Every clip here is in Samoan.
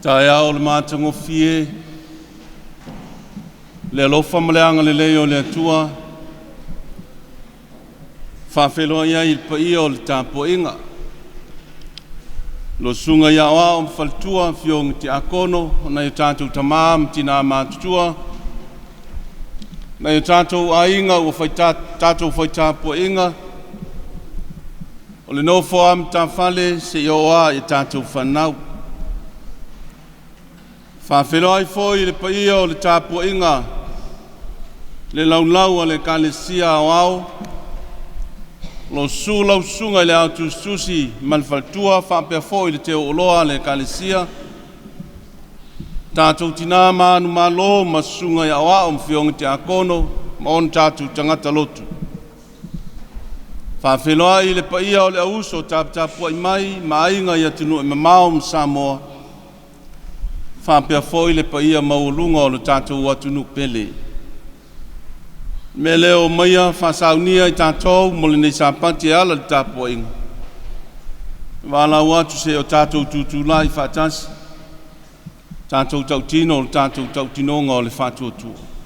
Taeao o le matagofie, le alofa ma le agalelei o le Atua, faafeiloai ai i le paia o le tapuaiga. Lau susuga i Aoao ma Faletua, afioga i Tiakono, o nai o tatou tama ma tina matutua, nai o tatou aiga ua tatou fai tapuaiga, o le nofo a matafale seia oo lava i tatou fanau. Faafeiloai foi i le paia o le tapuaiga le laulau a le Ekalesia Aoao, lo susu lau susuga i le Ao Tusitusi ma le faletua faapea foi le teu oloa a le Ekalesia, tatou tina ma manumalo ma susuga i aoao ma afioga i tiakono ma ona tatou tagata lotu. Faafeiloai i le paia o le auuso taputapuai mai ma aiga i atunuu e mamao ma Samoa, faapea foi le paia maualuga o le tatou atunuu pele. O le mea lea, omaia faasaunia i tatou mo lenei Sapati e ala i le tapuaiga, valaau atu seia o tatou tutulai faatasi, tatou tautino le tatou tautinoga o le faatuatua.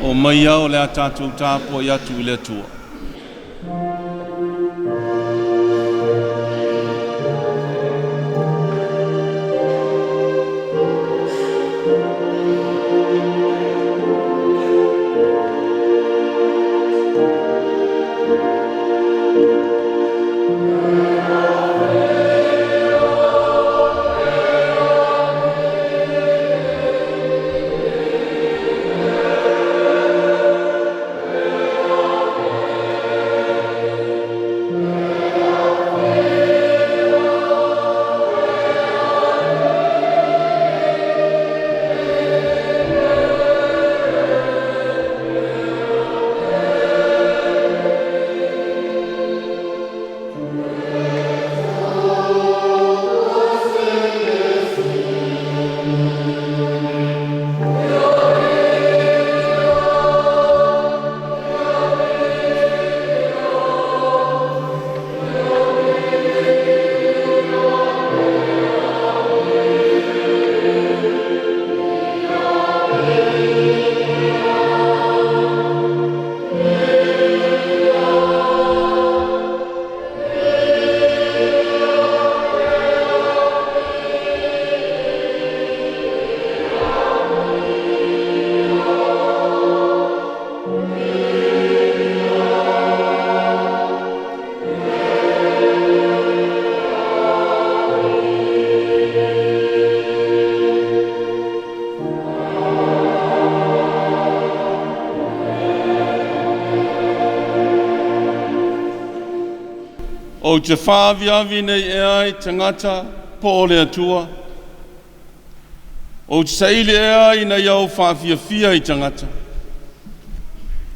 O mai ao le a tatou tapuai atu i le Atua. Ou te faaviavi nei ea i tagata po o le Atua? Ou te saili ea ina ia ou faafiafia i tagata?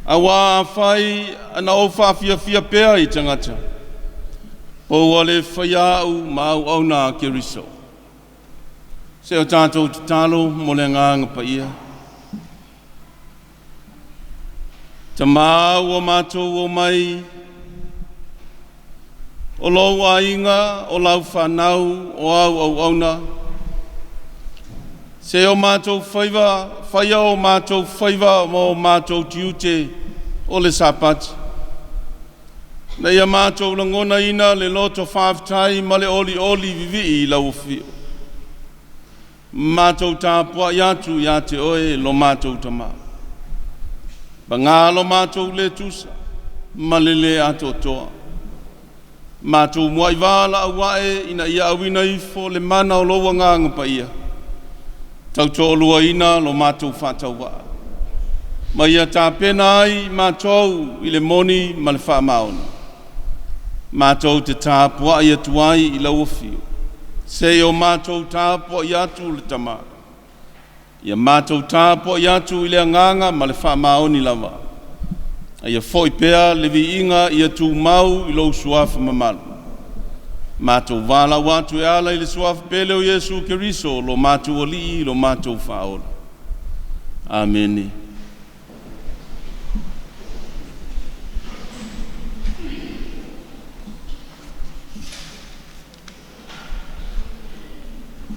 Auā afai na ou faafiafia pea i tagata, pei ua le faia au ma auauna a Keriso. Se o tatou tatalo mo le Agaga Paia. Tamā ua matou omai, o lou aiga, o lau fanau, o au auauna, se o matou faiva, faia o matou faiva ma o matou tiute o le Sapati, ina ia matou lagonaina le loto faafetai ma le olioli vivii i lau afio. Matou tapuai atu ia te oe lo matou Tamā. Paga lo matou le tusa ma le le atoatoa, matou muai valaau ae ina ia auina ifo le mana o lou Agaga Paia, tautoaluaina lo matou faatauvaa, ma ia tapena ai matou i le moni ma le faamaoni. Matou te tapuai atu ai i lau afio, se i o matou tapuai atu le Tamā, ia matou tapuai atu i le agaga ma le faamaoni lava, a ia foi pea le viiga ia tumau i lou Suafa mamalu. Matou valaau atu e ala i le Suafa pele o Iesu Keriso lo matou Alii lo matou Faaola. Amene.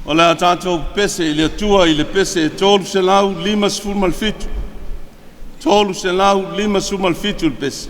O le a tatou pese i le Atua i le pese 357, 357 le pese.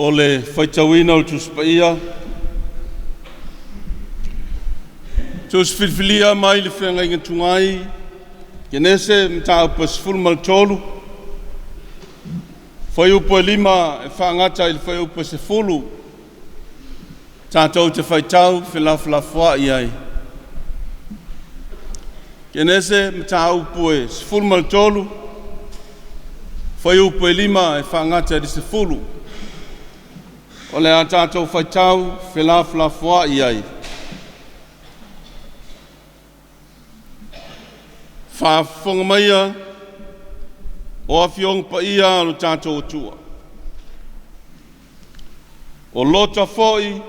O le faitauina o le Tusi Paia, Tusi filifilia mai le Feagaiga Tuai, Kenese Mataupu 13, fuaiupu e 5 e faagata i le fuaiupu e 10, tatou te faitau felafolafoai ai. Kenese Mataupu e 13, fuaiupu e 5 e faagata i le 10. O le a tatou faitau felafolafoai ai. Faafofoga maia o Afioga Paia a lo tatou Atua, o Lota foi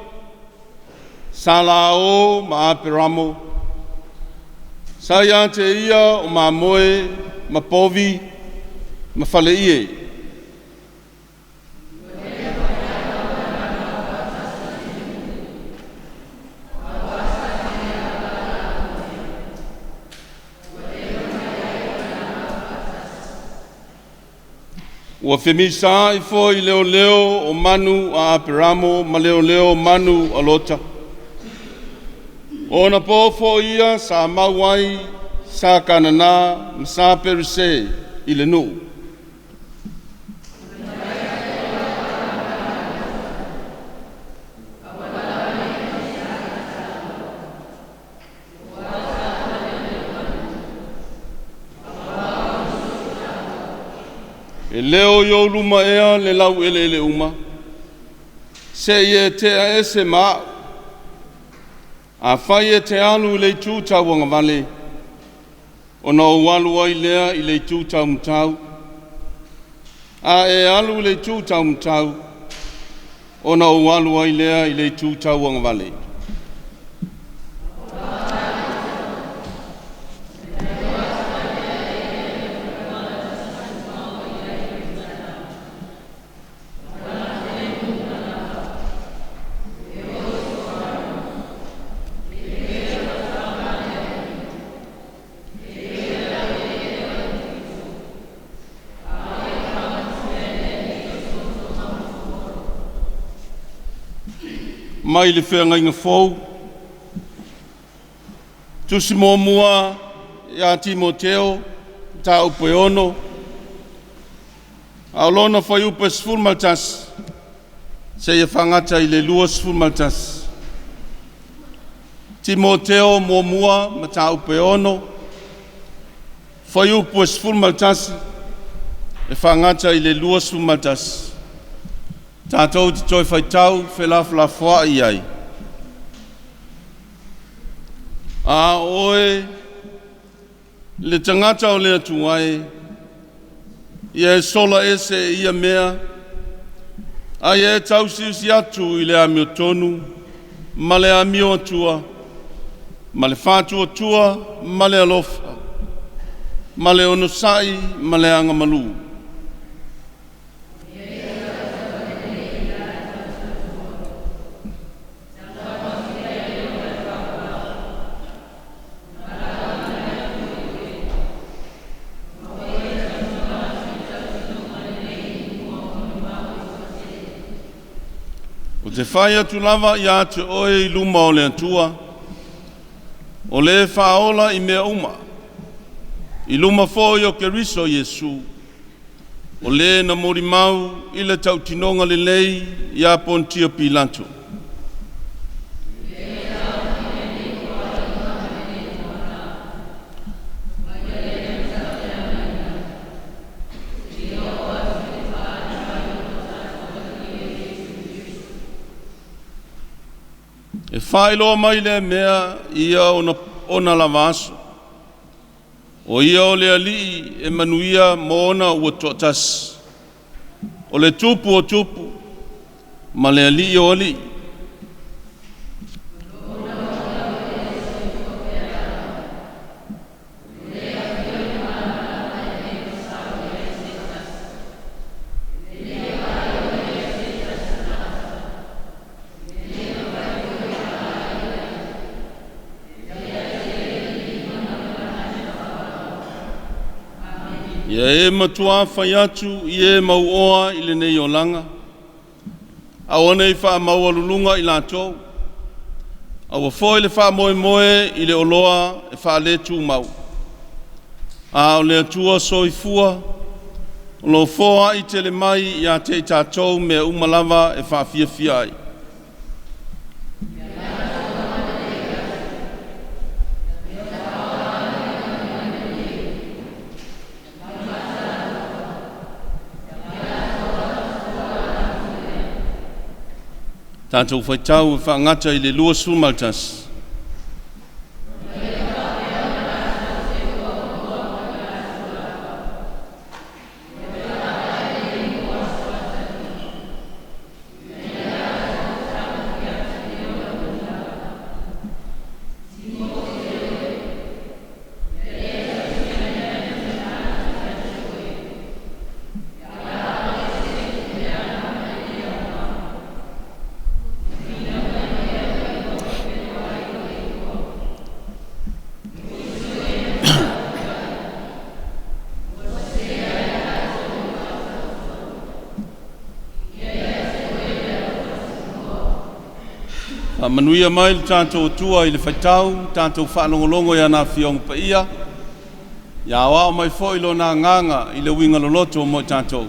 sa lao ma Aperamo, sa ia te ia o mamoe ma povi ma faleie. Ua femisaai foi leoleo o manu a Aperamo ma leoleo o manu a Lota. O ona po foi ia sa mau ai sa Kanana ma sa Perise i le nuu. E le o i ou luma ea le laueleele uma, se i e tea ese ma au. Afai e te alu i le itu tauagavale, ona ou alu ai lea i le itu taumatau. A e alu i le itu taumatau, ona ou alu ai lea i le itu tauagavale. Mai le feagaiga fou, Tusi muamua ia Timoteo, mataupu e 6, a o lona fuaiupu e 11 seia faagata i le 21. Timoteo muamua, mataupu e 6, fuaiupu e 11 e faagata i le 21. Tatou te toe faitau felafolafoai ai. A o oe le tagata o le Atua e, ia e sola ese i ia mea, a ia e tausiusi atu i le amiotonu ma le amio atua, ma le faatuatua ma le alofa, ma le onosai ma le agamalu. Ou te fai atu lava ia te oe i luma o le Atua, o le faaola i mea uma, i luma foi o Keriso Iesu, o le na molimau i le tautinoga lelei ia Ponitio Pilato. E faailoa mai lea mea ia ona, ona lava aso. O ia o le alii e manuia mo ona ua toatasi. O le tupu o tupu ma le alii o alii. Ia e matuā fai atu i e mauoa i lenei olaga, Aua ne i faamaualuluga i latou, aua foi le faamoemoe i le oloa e faaletumau, a o le Atua soifua, o lo o foai tele mai ia te i tatou mea uma lava e faafiafia ai. Tatou faitau e faagata i le 21. Faamanuia mai le tatou Atua i le faitau, tatou faalogologo i ana Afioga Paia, ia aoao mai foi Lona Agaga i le uiga loloto mo i tatou.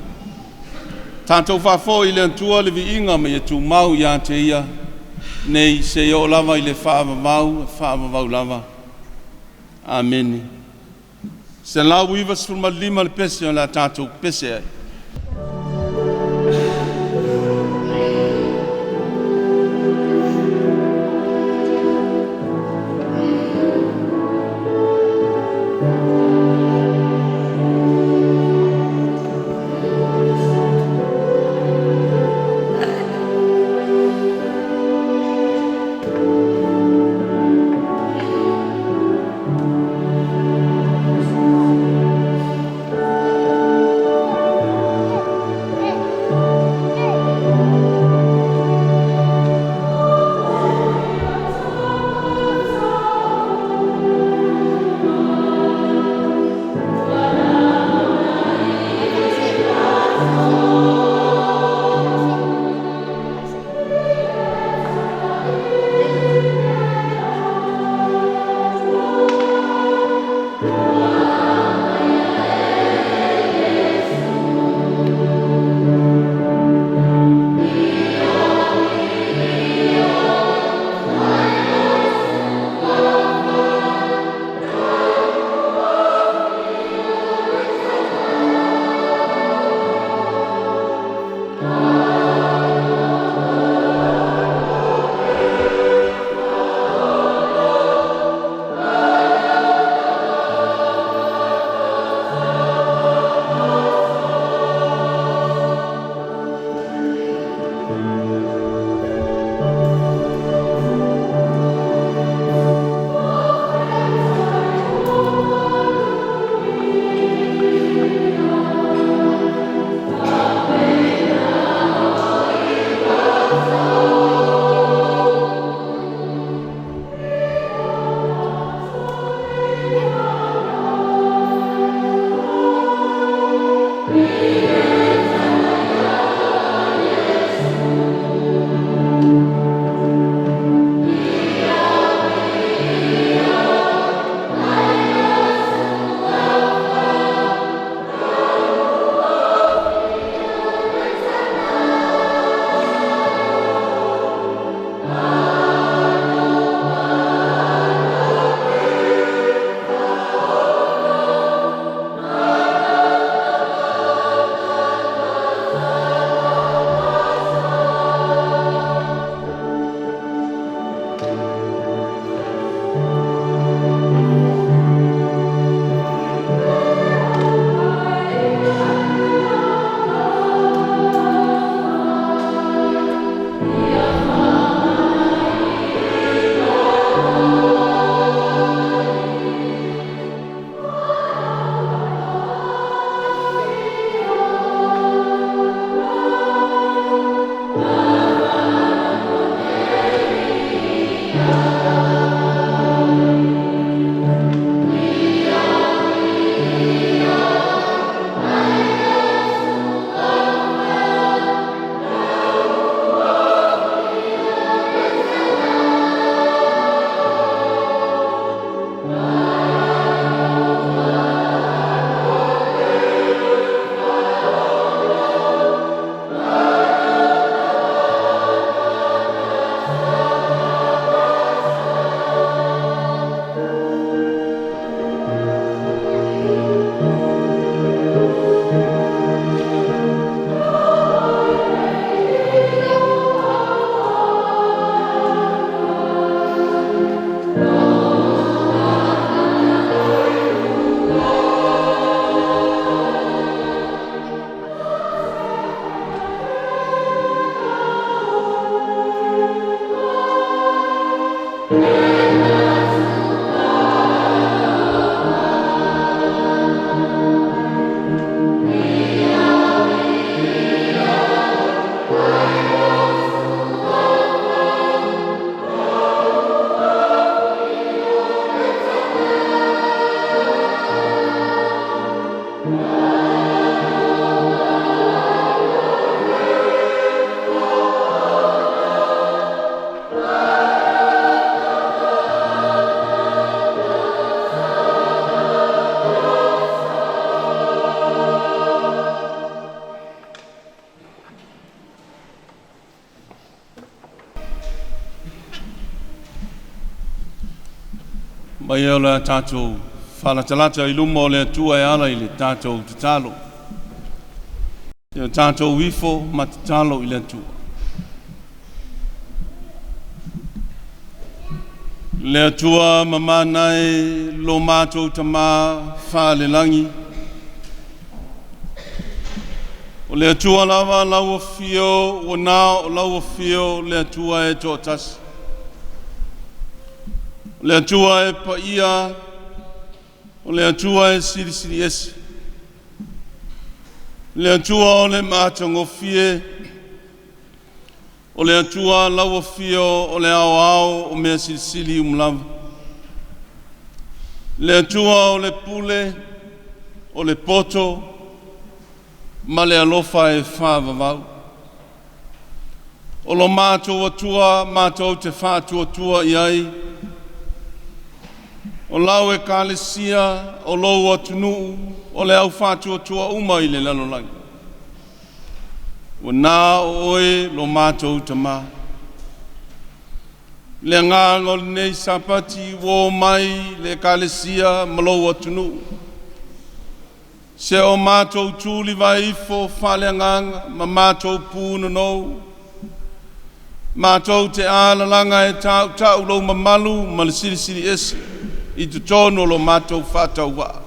Tatou faafoi i le Atua le viiga ma ia tumau ia te Ia, nei seia oo lava i le faavavau, e faavavau lava. Amene. 195 le pese o le a tatou pese ai. Mai e o le a tatou faalatalata i luma o le Atua e ala i le tatou tatalo. Ia tatou ifo ma tatalo i le Atua. Le Atua mamana e, lo matou Tamā faalelagi, o le Atua lava lau afio ua na o lau afio le Atua e toatasi. O le Atua e paia, o le Atua e silisili ese. Le Atua o le matagofie, o le Atua lau afio o le aoao o mea silisili uma lava. Le Atua o le pule, o le poto ma le alofa e faavavau. O lo matou Atua matou te faatuatua i ai, o lau ekalesia, o lou atunuu, o le au faatuatua uma i le lalolagi. Ua na o oe lo matou Tamā. Le agaga o lenei Sapati ua o mai le ekalesia ma lou atunuu. Se o matou tulivae ifo faaleagaga ma matou punonou, matou te alalaga e tautau lou mamalu ma le silisili ese i totonu o lo matou faatauvaa.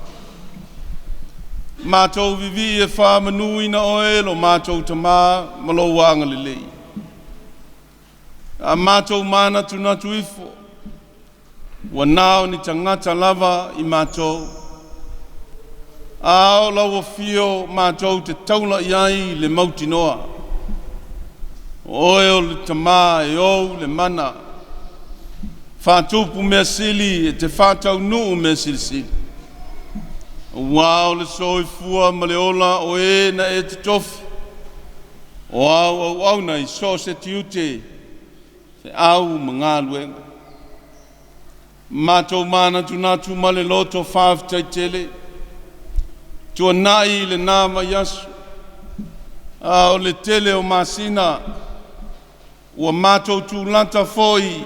Matou vivii e faamanuina oe lo matou Tamā ma lou agalelei. A matou manatunatu ifo, ua na o ni tagata lava i matou, a o lau afio matou te taula i ai le mautinoa. O oe o le Tamā e ou le mana, faatupu mea sili e te faataunuu mea silisili. Aua o le soifua ma le ola o e na e totofi, o au auauna i so o se tiute, feau ma galuega. Matou manatunatu ma le loto faafetai tele, tuanai lena vaiaso, a o le tele o masina ua matou tulata foi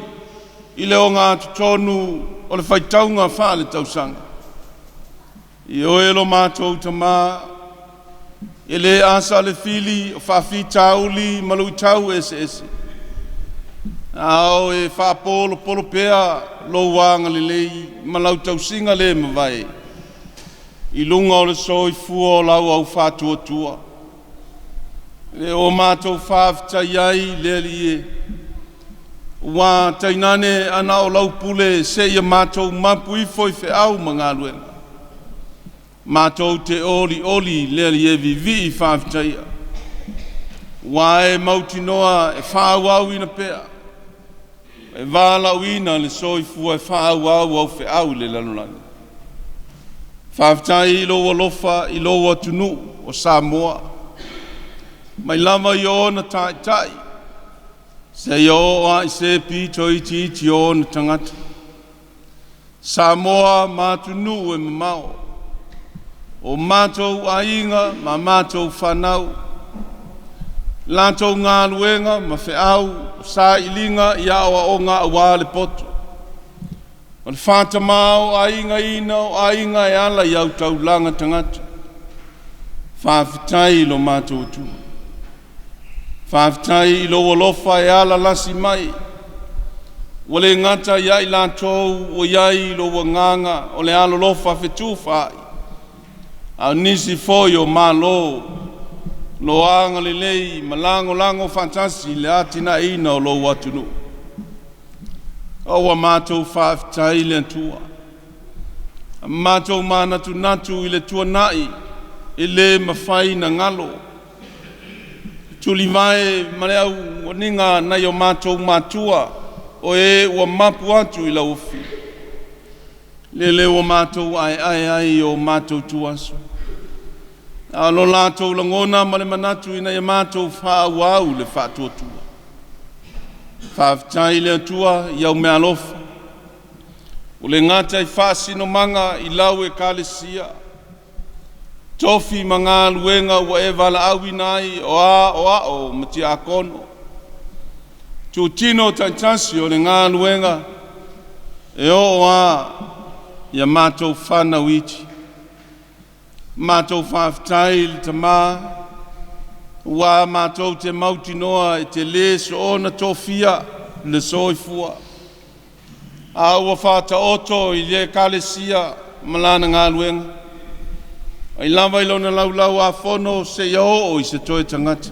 i le ogatotonu o le faitauga faale-tausaga. Ioe lo matou Tamā, e le asa le fili o faafitauli ma luitau eseese, a o e faapolopolo pea lou agalelei ma lau tausiga le mavae i luga o le soifua o lau au faatuatua. E o matou faafetai ai le Alii e, ua tainane a na o lau pule seia matou mapu ifo i feau ma galuega, matou te olioli le Alii e vivii faafetaia, ua e mautinoa e faaauauina pea, e valaauina le soifua e faaauau au feau i le lalolagi. Faafetai i lou alofa i lou atunuu o Samoa, mai lava i ona taitai seia oo lava i se pito itiiti o ona tagata. Samoa ma atunuu e mamao, o matou aiga ma matou fanau, latou galuega ma feau, o sailiga i aoaoga aua le poto, o le faatamaoaigaina o aiga e ala i autaulaga tagata. Faafetai i lo matou Atua. Faafetai i lou alofa e alalasi mai, ua le gata ia i latou ua i ai lou agaga o le alolofa fetufaai, a o nisi foi o Malo lo agalelei ma lagolago faatasi i le atinaeina o lou atunuu. Ua matou faafetai i le Atua, matou manatunatu i le tuanai e le mafai ona galo, tulivae ma le auaniga nai o matou matua o e ua mapu atu i lau Afio, lele ua matou aeae ai i o matou tuaso. A o lo latou lagona ma le manatu ina ia matou faaauau le faatuatua. Faafetai i le Atua i au meaalofa, ua le gata i faasinomaga i lau Ekalesia, tofi ma galuega ua e valaauina ai o aoao ma tiakono, itutino taitasi o le galuega e oo lava ia matou fanau iti. Matou faafetai i le Tama, ua matou te mautinoa e te le soona tofia le soifua, a ua faataoto i le Ekalesia ma lana galuega, mai lava i lona Laulau-a-Fono seia oo i se toe tagata.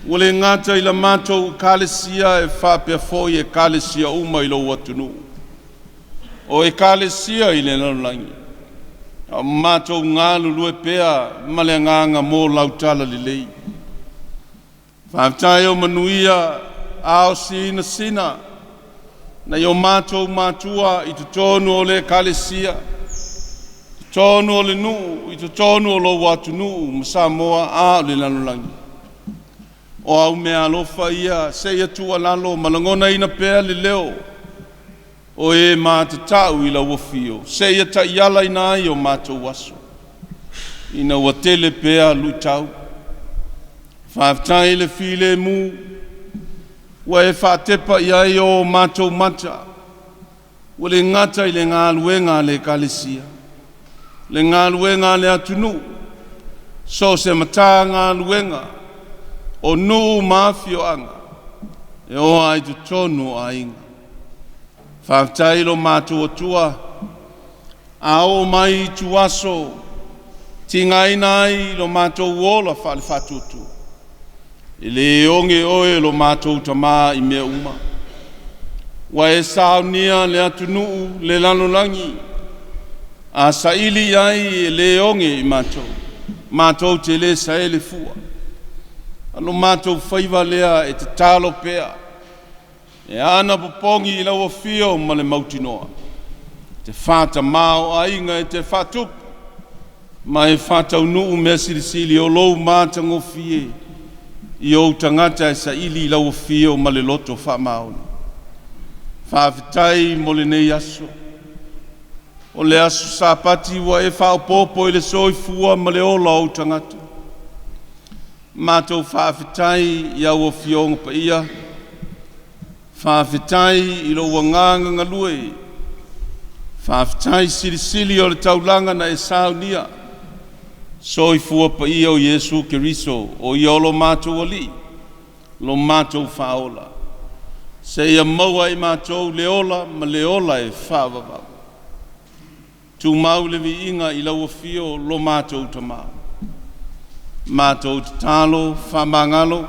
Ua le gata i la matou Ekalesia e faapea foi Ekalesia uma i lou atunuu, o Ekalesia i le lalolagi, a o matou galulue pea ma le agaga mo lau talalelei. Faafetai o manuia ao sinasina nai o matou matua i totonu o le Ekalesia, totonu o le nuu, i totonu o lou atunuu ma Samoa a o le lalolagi. O au meaalofa ia seia tuualalo ma lagonaina pea le leo o e matatau i lau afio seia taialaina ai o matou aso ina ua tele pea luitau. Faafetai i le filemu ua e faatepa i ai o matou mata, ua le gata i le galuega a le Ekalesia, le galuega a le atunuu, so o se matagaluega o nuu ma afioaga, e oo lava i totonu o aiga. Faafetai i lo matou Atua, a oo mai i ituaso tigaina ai lo matou ola faale-faatuatua, e le oge oe lo matou Tama i mea uma. Ua e saunia le atunuu, le lalolagi, a saili i ai e le oge i matou, matou te le saele fua. A o lo matou faiva lea e tatalo pea, e anapopogi i lau Afio ma le mautinoa, e te faa-Tama o Aiga, e te faatupu ma e faataunuu mea silisili o lou matagofie i ou tagata e saili i lau Afio ma le loto faamaoni. Faafetai mo lenei aso, o le aso Sapati ua e faaopoopo i le soifua ma le ola o ou tagata. Matou faafetai i au Afioga Paia, faafetai i lou agaga galue, faafetai silisili o le taulaga na e saunia. Soifua paia o Iesu Keriso o Ia o lo matou Alii, lo matou Faaola, seia maua e i matou le ola ma le ola e faavavau. Tumau le viiga i lau Afio lo matou Tama. Matou tatalo faamagalo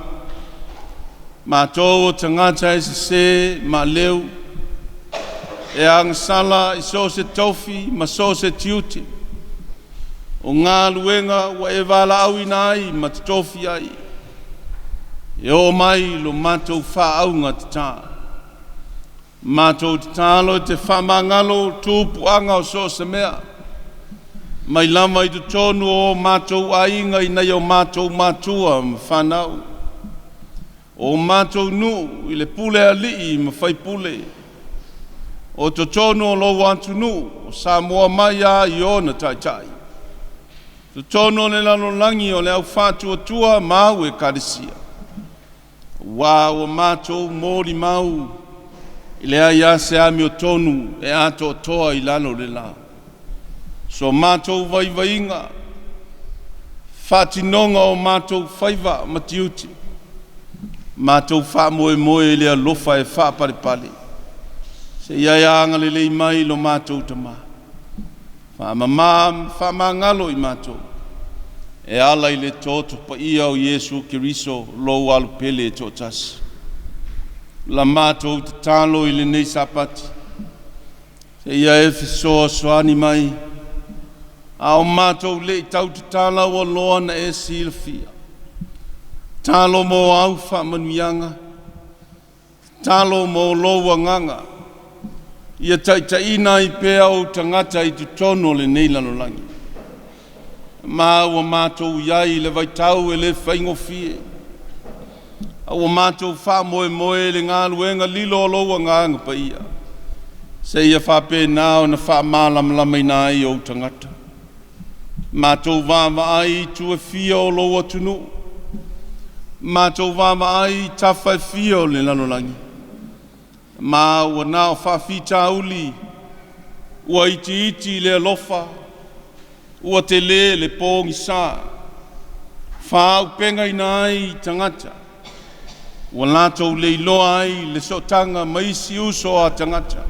matou o tagata e sese maaleu, e agasala i so o se tofi ma so o se tiute, o galuega ua e valaauina ai ma totofi ai, e oo mai lo matou faaaugatata. Matou tatalo e te faamagalo tupuaga o so o se mea, mai lava i totonu o matou aiga i nai o matou matua ma fanau, o matou nuu i le pule a alii ma faipule, o totonu o lou atunuu o Samoa mai lava i ona taitai, totonu o le lalolagi o le au faatuatua ma au ekalesia, aua ua matou molimau, e leai lava se amiotonu e atoatoa i lalo o le la. So matou vaivaiga, faatinoga o matou faiva ma tiute, matou faamoemoe i le alofa e faapalepale, seia e agalelei mai lo matou Tama, faamama ma faamagalo i matou e ala i le toto paia o Iesu Keriso, lou Alo pele e toatasi. La matou tatalo i lenei Sapati, seia e fesoasoani mai, a o matou le i tautatala ua loa na e silafia. Talo mo au faamanuiaga, talo mo lou agaga, ia taitaiina ai pea ou tagata i totonu o lenei lalolagi. Ma ua matou i ai i le vaitau e le faigofie, a ua matou faamoemoe i le galuega lilo a lou Agaga Paia, seia faapena ona faamalamalamaina ai ou tagata. Matou vaavaai i itu e fia o lou atunuu, matou vaavaai i tafa e fia o le lalolagi, ma ua na o faafitauli ua itiiti le alofa, ua tele le pogisa, faaauupegaina ai tagata, ua latou le iloa ai le sootaga ma isi uso a tagata,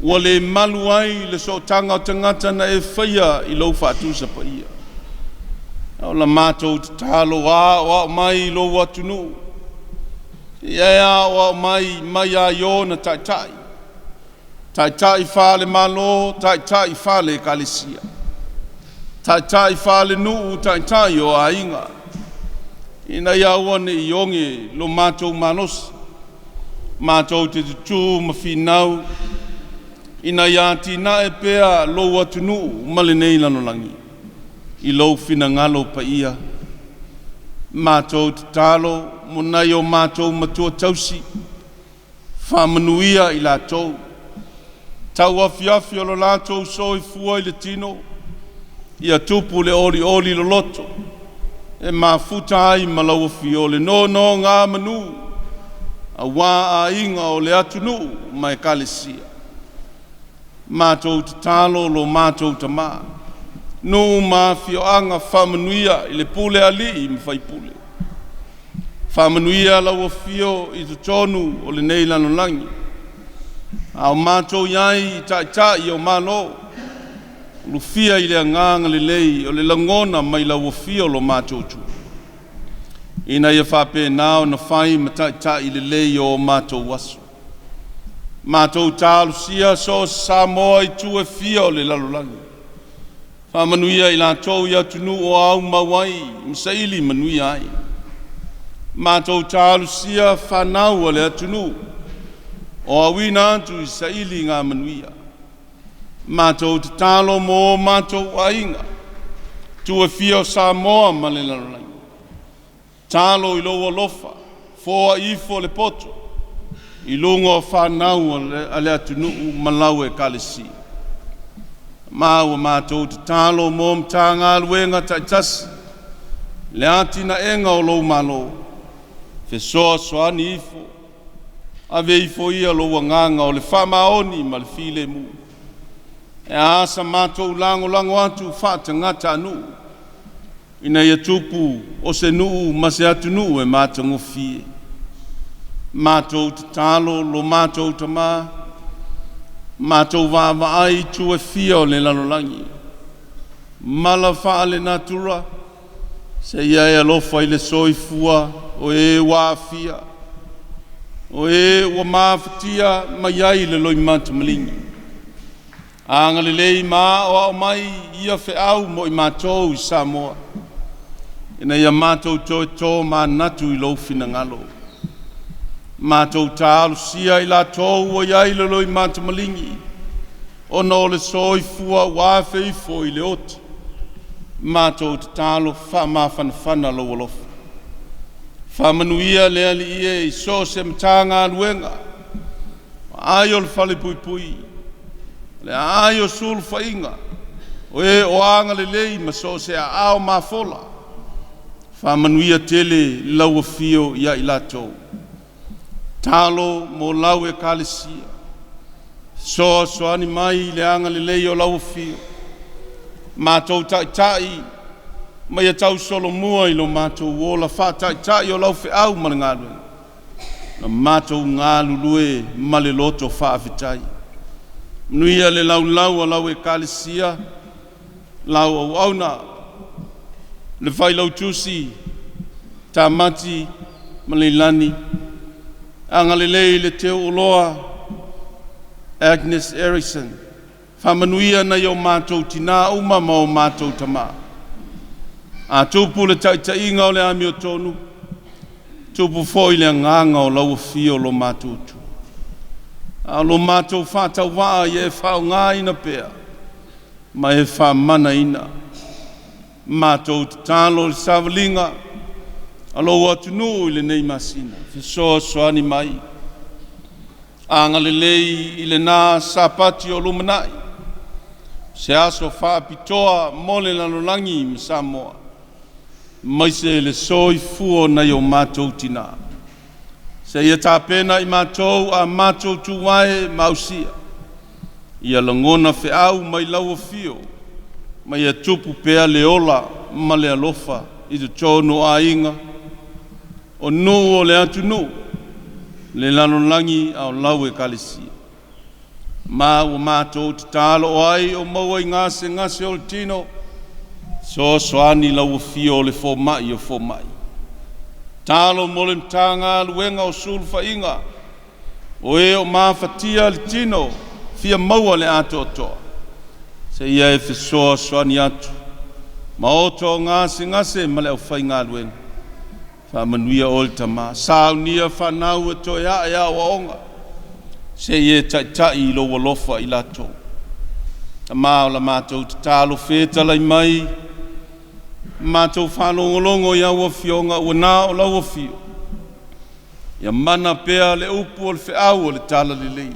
ua le malu ai le sootaga o tagata na e faia i lou faatusa paia. O la matou tatalo, aoao mai i lou atunuu, ia e aoao mai mai aiō na taitai, taitai faale-Malo, taitai faale-Ekalesia, taitai faale-nuu, taitai o aiga, ina ia aua ne i oge lo matou malosi, matou te tutū ma finau ina ia atinae pea lou atunuu ma lenei lalolagi i lou finagalo paia. Matou tatalo mo nai o matou matua tausi, faamanuia i latou, tauafiafi o lo latou soifua i le tino, ia tupu le olioli loloto e mafuta ai ma lau Afio le nonogamanu aua aiga o le atunuu ma Ekalesia. Matou tatalo lo matou Tama, nuu ma afioaga, faamanuia i le pule a alii ma faipule, faamanuia lau Afio i totonu o lenei lalolagi, a o matou i ai i Taitai o Malo, ulufia i le agaga lelei o le lagona mai lau Afio lo matou Itu, ina ia faapena ona fai ma taitai lelei o matou aso. Matou talosia so o se Samoa i itu e fia o le lalolagi, faamanuia i latou i atunuu o aumau ai ma saili manuia ai. Matou talosia fanau a le atunuu o auina atu i sailiga manuia. Matou tatalo mo o matou aiga, itu e fia o Samoa ma le lalolagi, tatalo i lou alofa, foai ifo le poto i luga o fanau a le atunuu ma lau Ekalesia. Ma ua matou tatalo mo Matagaluega taitasi, le atinaega o lou Malo, fesoasoani ifo, ave ifo ia lou agaga o le faamaoni ma le filemu. E a sa matou lagolago atu faatagatanuu ina ia tupu o se nuu ma se atunuu e matagofie. Matou tatalo lo matou Tama, matou vaavaai i itu e fia o le lalolagi, mala faalenatura, seia e alofa i le soifua o e ua aafia, o e ua mafatia mai ai le loimata maligi. Agalelei ma aoao mai ia feau mo i matou i Samoa, ina ia matou toe tomanatu i lou finagalo. Matou talosia i latou ua i ai le loimata maligi ona o le soifua ua afe ifo i le oti, matou tatalo faamafanafana lou alofa. Faamanuia le Alii e i so o se Matagaluega, aai o le falepuipui, le aai o sulufaiga o e o agalelei ma so o se aao mafola, faamanuia tele lau afio ia i latou. Talo mo lau Ekalesia, fesoasoani mai i le agalelei o lau Afio, matou taitai ma ia tausolomua i lo matou ola faataitai o lau feau ma le galuega, na matou galulue ma le loto faafetai. Manuia le laulau a lau Ekalesia, lau auauna, le Failautusi Tamati ma Leilani. Agalelei i le teu oloa Agnes Erickson. Faamanuia nai o matou tinā uma ma o matou tamā. A tupu le taitaiga o le amiotonu, tupu foi le agaga o lau afio o lo matou Atua. A o lo matou faatauvaa ia e faaaogaina pea ma e faamanaina. Matou tatalo i le savaliga a lou atunuu i lenei masina, fesoasoani mai. Agalelei i lena Sapati o lumanai, se aso faapitoa mo le lalolagi ma Samoa, aemaise le soifua o nai o matou tinā. Seia tapena i matou a matou tuvae ma ausia, ia lagona feau mai lau afio, ma ia tupu pea le ola ma le alofa i totonu o aiga, o nuu o le atunuu, le lalolagi a o lau Ekalesia. Ma ua matou tatalo o ai o maua i gasegase o le tino, fesoasoani lau afio o le fomai o fomai. Tatalo mo le Matagaluega o Sulufaiga, o e o mafatia le tino, fia maua le atoatoa, seia e fesoasoani atu, maota o gasegase ma le aufaigaluega, faamanuia oe le Tama. Saunia fanau e toe ae aoaoga, se i e taitai i lou alofa i latou. Tama o la matou tatalo, fetalai mai, matou faalogologo i au afioga ua na o lau afio, ia mana pea le upu o le feau o le talalelei.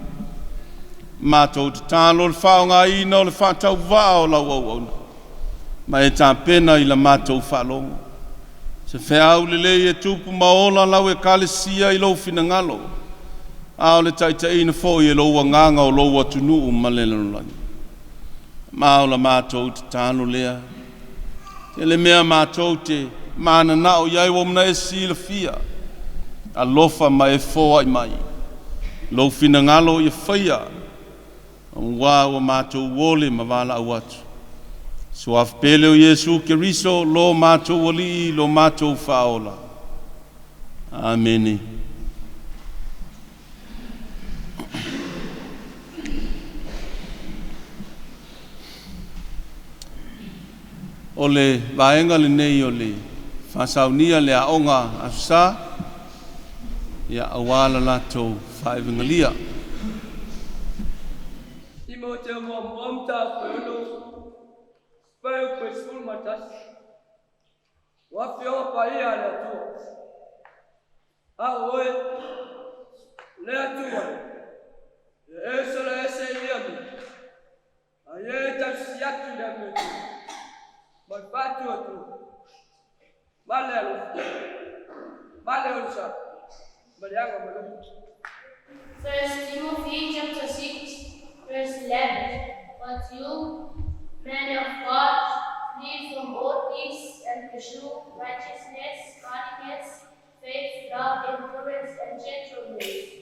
Matou tatalo le faaaogaina o le faatauvaa o lau auauna, ma e tapena i la matou faalogo. Se feau lelei e tupu ma ola lau ekalesia i lou finagalo, a o le taitaiina foi e lou agaga o lou atunuu ma le lalolagi. Ma o la matou tatalo lea, tele mea matou te mananao i ai ua na e silafia, alofa ma e foai mai lou finagalo ia faia, aua ua matou ole ma valaau atu. Suafa pele o Iesu Keriso, lo matou Alii, lo matou Faaola. Amene. O le vaega lenei o le faasaunia le aoga Aso Sa, ia aua le latou faaivigalia. Timoteo muamua mataupu e 6, fuaiupu e 11. O Afioga Paia a le Atua, a o oe, le Atua, e sola ese i ia mea, a ia e tausi atu i le amiotonu, ma le faatuatua, ma le alofa, ma le onosai, ma le agamalu. First Timothy chapter 6, verse 11. But you, men of God, flee from all this and pursue righteousness, godliness, faith, love, endurance, and gentleness.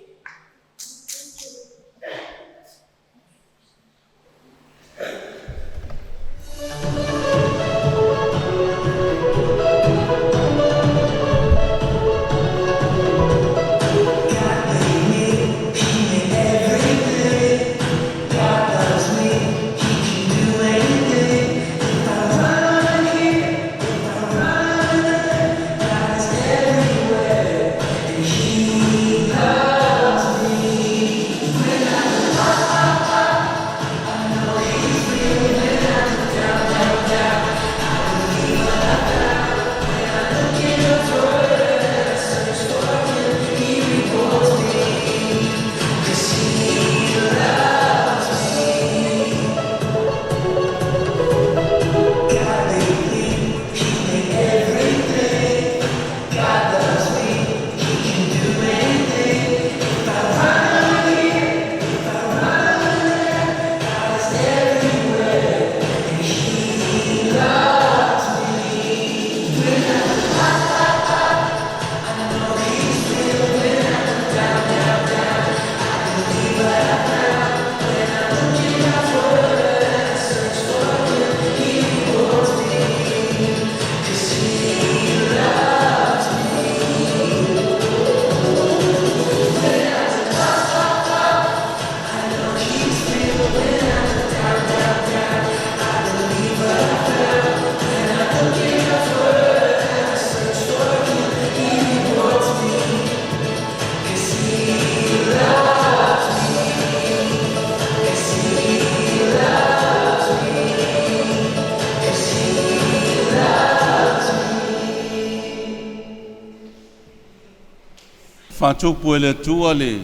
faatupu e le Atua le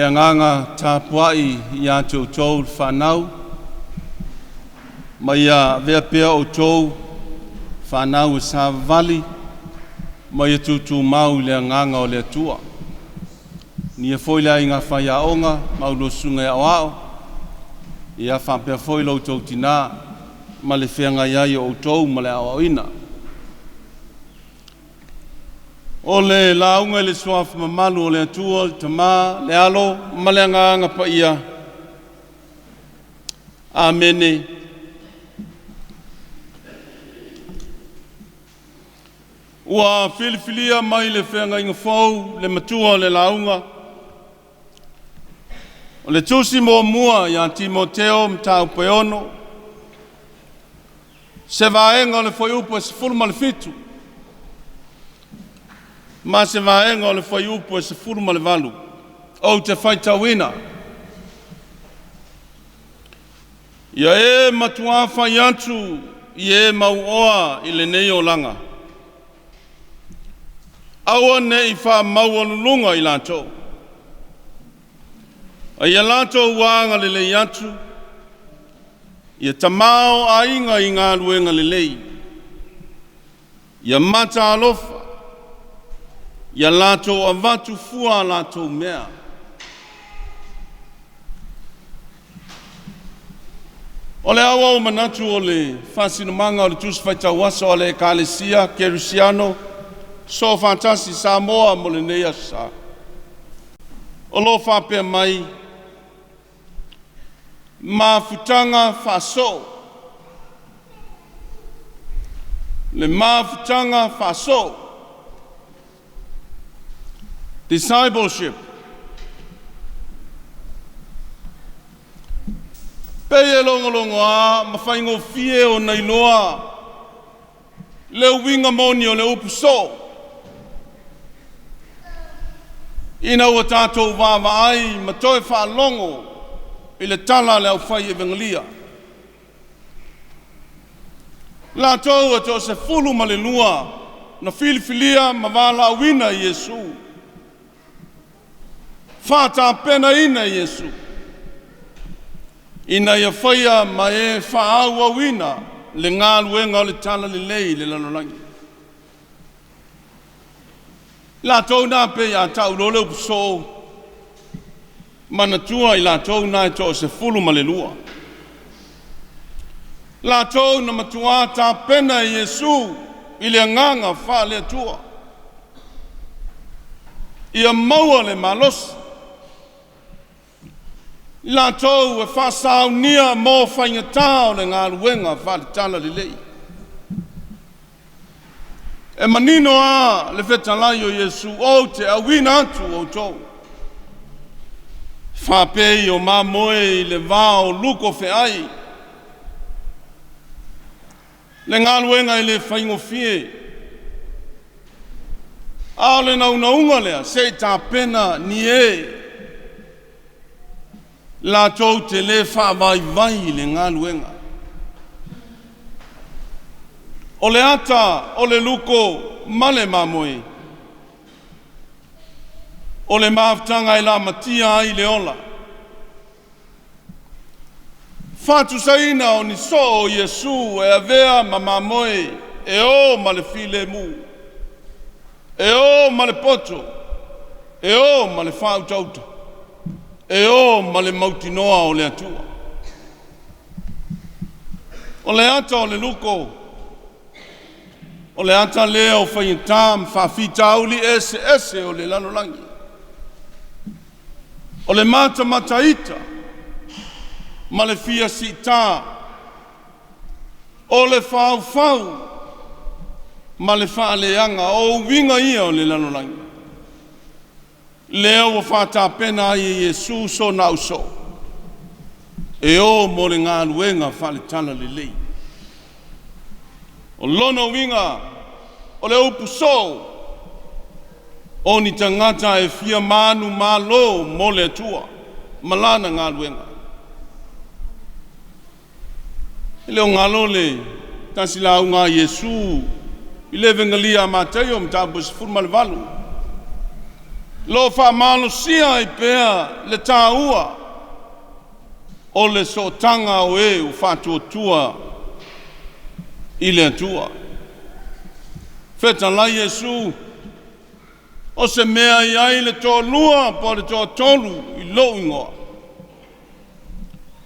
agaga tapuai ia te outou le fanau, ma ia avea pea outou fanau e savavali ma ia tutumau i le agaga o le Atua. Nia foi le aiga faiaoga ma aulua susuga i aoao, ia faapea foi lo outou tinā ma le feagai ai o outou ma le aoaoina. O le lauga i le suafa mamalu o le Atua, le Tama, le Alo ma le Agaga Paia. Amene. Ua filifilia mai le feagaiga fou le matua o le lauga. O le tusi muamua ia Timoteo mataupu e 6, se vaega o le fuaiupu e 17 ma se vaega o le fuaiupu e 18. Ou te faitauina. Ia e matuā fai atu i e mauoa i lenei olaga, aua ne i faamaualuluga i latou, a ia latou agalelei atu, ia tamaoaiga i galuega lelei, ia mataalofa, ia latou avatu fua a latou mea. O le aoao manatu o le faasinomaga o le Tusi Faitau Aso a le Ekalesia Kerisiano Soofaatasi Samoa mo lenei aso sa, o lo o faapea mai, mafutaga faasoo. Le mafutaga faasoo. Discipleship. Pei e logologoa ma faigofie ona iloa le uiga moni o le upu soo, ina ua tatou vaavaai ma toe faalogo i le tala a le aufai evegelia. Latou e toa-12 na filifilia ma valaauina e Iesu, faatapenaina e Iesu, ina ia faia ma e faaauauina le galuega o le Talalelei i le lalolagi. Latou na pei a tau loa le upu soo, manatua i latou na e toa-12. Latou na matuā tapena e Iesu i le agaga faale-Atua, ia maua le malosi, latou e faasaunia mo faigata o le galuega faale-Talalelei. E manino lava le fetalai o Iesu, ou te auina atu outou, faapei o mamoe i le va o luko feai. Le galuega e le faigofie, a o le naunauga lea, se i tapena ni e latou te le faavaivai i le galuega. O le ata o le luko ma le mamoe, o le mafutaga e lamatia ai le ola. Faatusaina o ni soo o Iesu e avea ma mamoe e o ma le filemu, e o ma le poto, e o ma le faautauta, e o ma le mautinoa o le Atua. O le ata o le luko, o le ata lea o faigata ma faafitauli eseese o le lalolagi. O le matamataita ma le fia siita, o le faufau ma le faaleaga, o uiga ia o le lalolagi. Lea ua faatapena ai e Iesu sona ausoo, e o mo le galuega faale-Talalelei. O lona uiga, o le upu soo, o ni tagata e fia manumalo mo le Atua ma lana galuega. E le o galo le tasi lauga a Iesu I le Evegalia a Mataio mataupu 18, lo o faamalosia ai pea le taua o le sootaga o e ua faatuatua i le Atua. Fetalai Iesu, o se mea i ai le toalua po o le toatolu i lou igoa,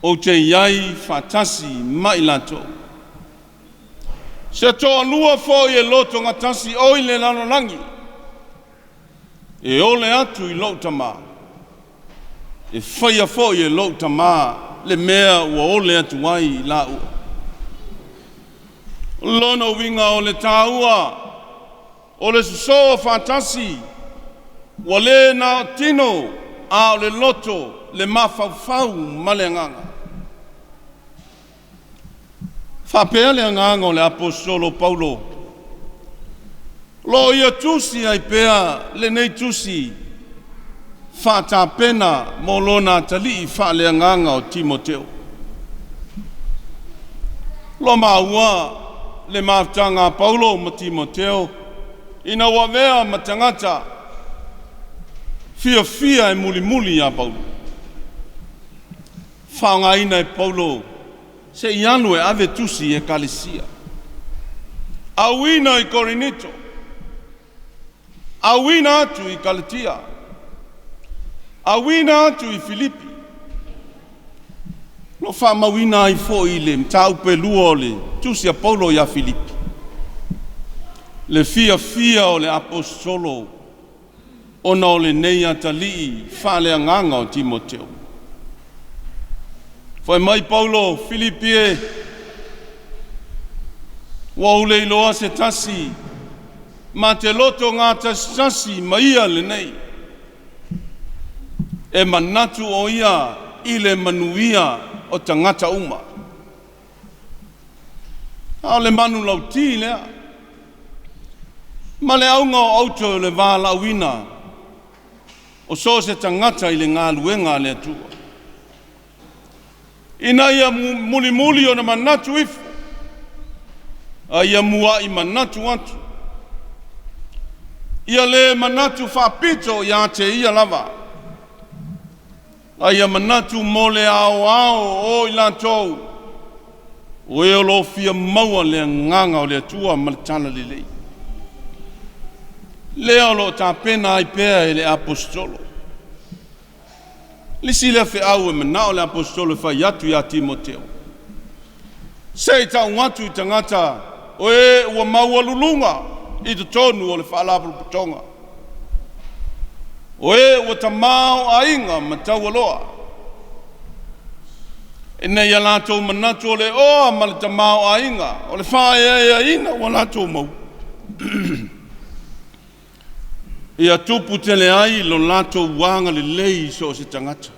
ou te i ai faatasi ma i latou. Se toalua foi e lotogatasi oi le lalolagi, e ole atu i lou Tamā, e faia foi e lou Tamā le mea ua ole atu ai i laua. Lona uiga o le taua o le sosoo faatasi, ua le na o tino, a o le loto, le mafaufau ma le agaga. Faapea le agaga o le Aposetolo Paulo, o lo o ia tusi ai pea lenei tusi faatapena mo lona atalii faaleagaga o Timoteo. Lo maua le mafutaga a Paulo ma Timoteo ina ua avea ma tagata fiafia e mulimuli ia Paulo. Faaaogaina e Paulo se i alu e ave tusi i ekalesia. Auina i Korinito, auina atu i Kalatia, auina atu i Filipi. Lo faamauina ai foi le mataupu e lua o le tusi a Paulo ia Filipi, le fiafia o le Aposetolo ona o lenei atalii faaleagaga o Timoteo. Fai mai Paulo, Filipi e, ua ou le iloa se tasi ma te loto gatasitasi ma ia lenei, e manatu o ia i le manuia o tagata uma. A o le manulauti lea, ma le auga o aute o le valaauina o so o se tagata i le galuega a le Atua, ina ia mulimuli ona manatu ifo, a ia muai manatu atu, ia le manatu faapito ia te ia lava, a ia manatu mo le aoao o i latou o e o lo o fia maua le agaga o le Atua ma le talalelei. Lea o lo o tapena ai pea e le Aposetolo. Le isi lea feau e manao le Aposetolo e fai atu ia Timoteo, se i tau atu i tagata o e ua maualuluga i totonu o le faalapotopotoga, o e ua tamaoaiga ma taualoa, ina ia latou manatu o le oa ma le tamaoaiga o le faaeaeaina ua latou maua, ia tupu tele ai lo latou agalelei i so o se tagata.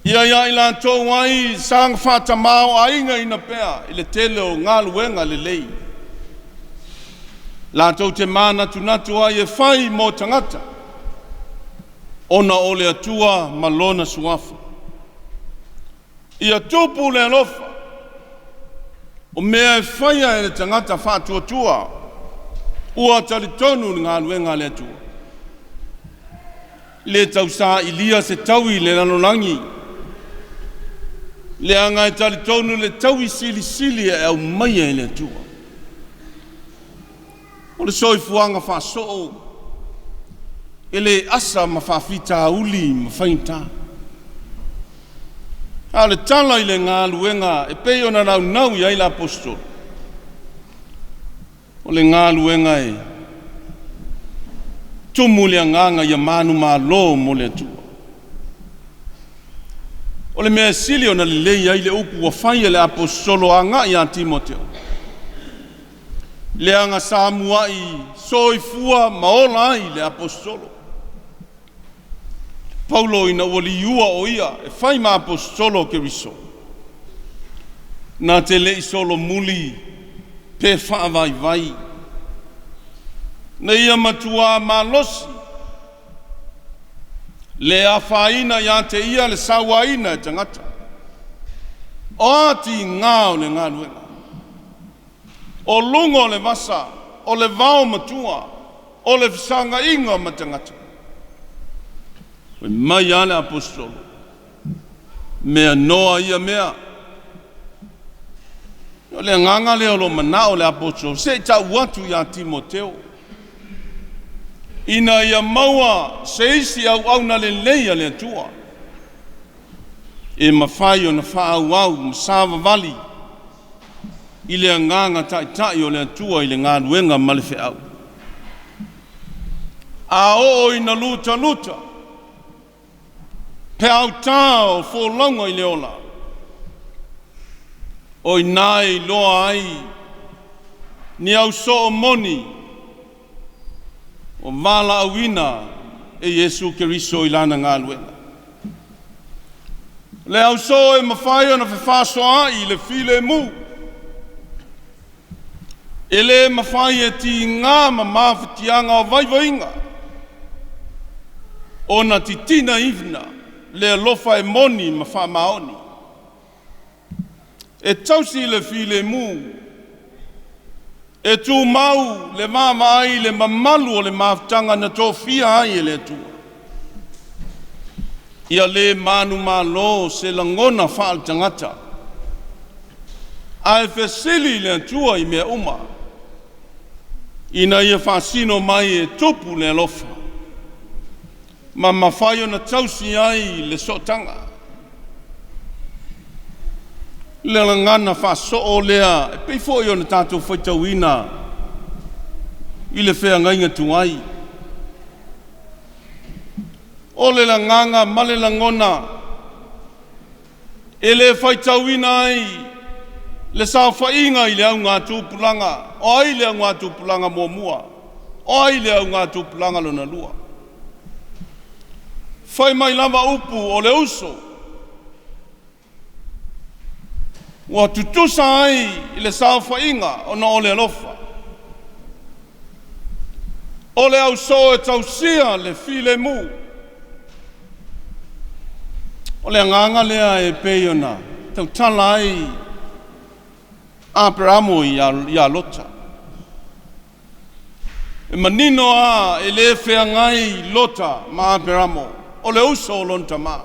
Ia ia i latou ai saga faatamaoaigaina pea i le tele o galuega lelei. Latou te manatunatu ai e fai mo tagata, ona o le Atua ma Lona Suafa. Ia tupu le alofa, o mea e faia e le tagata faatuatua, ua talitonu i le galuega a le Atua. Le tausailia se taui i le lalolagi, leaga e talitonu le taui silisili e aumaia e le Atua. O le soifuaga faasoo, e le asa ma faafitauli ma faigata. A o le tala i le galuega e pei ona naunau i ai le Aposetolo, o le galuega e tumu le agaga ia manumalo mo le Atua. O le mea sili ona lelei ai le upu ua fai e le Aposetolo agai ia Timoteo, leaga sa muai soifua ma ola ai le Aposetolo Paulo ina ua liua o ia e fai ma Aposetolo o Keriso, na te le i solomuli pe faavaivai, na ia matua malosi, le afaina ia te ia le sauaina e tagata. O a tiga o le galuega, O luga o le vasa, o le vaomatua, o le fesagaiga ma tagata. Fai mai lava le Aposetolo, mea noa ia mea. O le agaga lea o lo o manao le Aposetolo se i tau atu ia Timoteo, ina ia maua se isi auauna lelei a le Atua e mafai ona faaauau ma savavali i le agaga taitai o le Atua i le galuega ma le feau. A oo ina lutaluta peau ta o folauga i le ola, o i ina e iloa ai ni ausoo moni ua valaauina e Iesu Keriso i lana galuega. O le ausoo e mafai ona fefaasoaai i le filemu, e le mafai e tiga ma mafatiaga o vaivaiga ona titinaina le alofa e moni ma faamaoni. E tausi le filemu, e tumau le vaavaai i le mamalu o le mafutaga na tofia ai e le Atua. Ia le manumalo se lagona faaletagata, ae fesili i le Atua i mea uma, ina ia faasino mai e tupu le alofa ma mafai ona tausi ai le sootaga. Le gagana faasoo lea e pei foi ona tatou faitauina i le feagaiga tuai. O le lagaga ma le lagona e le faitauina ai le saofaiga i le augatupulaga. O ai le augatupulaga muamua? O ai le augatupulaga lona lua? Fai mai lava upu o le uso, ua tutusa ai le saofaiga ona o le alofa. O le ausoo e tausia le filemu. O le agaga lea e pei ona tautala ai Aperamo ia Lota. E manino lava e le feagai Lota ma Aperamo, o le uso o lona tama.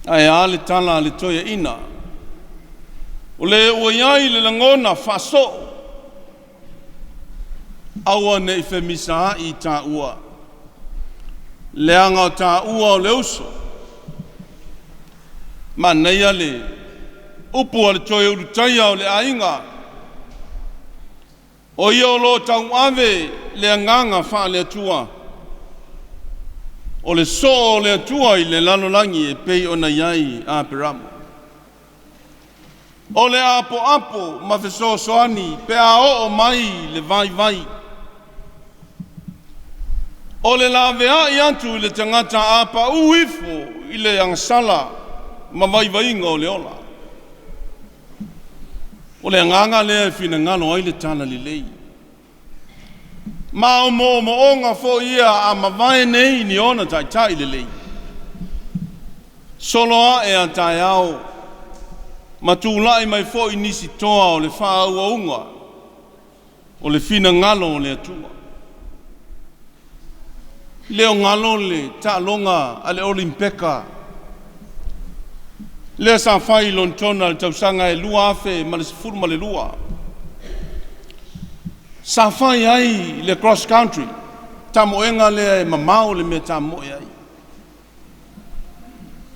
Ae a le tala a le toeaina? O le ua i ai le lagona faasoo, aua ne i femisaai taua, leaga o taua o le uso. Manaia le upu a le toe Ulutaia o le aiga, o ia o lo o tauave le agaga faale-Atua, o le soo o le Atua i le lalolagi e pei ona i ai Aperamo. O le apoapo ma fesoasoani pe a oo mai le vaivai. O le laveai atu i le tagata a pau ifo i le agasala ma vaivaiga o le ola. O le agaga lea e finagalo ai le talalelei. Ma o moomooga foi ia a mavae nei ni ona taitai lelei. Solo ae a taeao ma tulai mai foi nisi toa o le faaauauga o le finagalo o le Atua. Le o galo le taaloga a le Olimpeka lea sa fai i Lonetona i le tausaga e 2012. Sa fai ai le cross country, tamoega lea e mamao le mea e tamoe ai.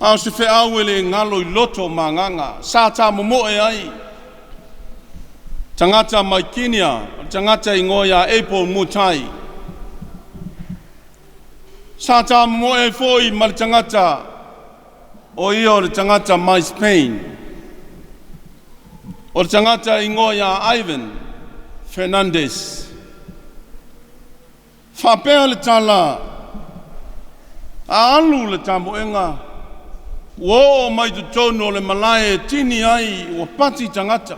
A o se feau e le galo i loto ma agaga, sa tamomoe ai tagata mai Kinia, o le tagata e igoa ia Abel Mutai. Sa tamomoe ai foi ma le tagata o ia o le tagata mai Spain, o le tagata e igoa ia Ivan Fernandez. Faapea le tala, a alu le tamoega, ua oo mai totonu o le malae e tini ai ua pati tagata.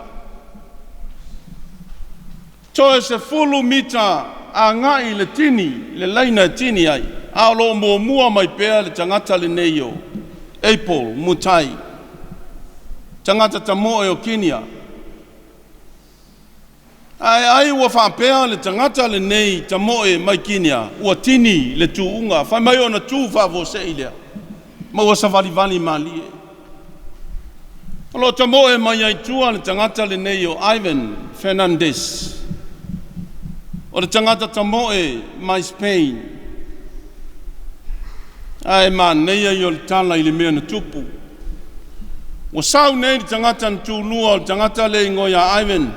Toe 10 mita agai le tini, le laina e tini ai, a o lo o muamua mai pea le tagata lenei o Abel Mutai, tagata tamoe o Kinia. Ae ai ua faapea le tagata lenei tamoe mai Kinia ua tini le tuuga, fai mai ona tu faafuasei lea, ma ua savalivali malie. O lo o tamoe mai ai tua le tagata lenei o Ivan Fernandez, o le tagata tamoe mai Spain. Ae manaia ia o le tala i le mea na tupu. Ua sau nei le tagata na tulua, o le tagata lea e igoa ia Ivan,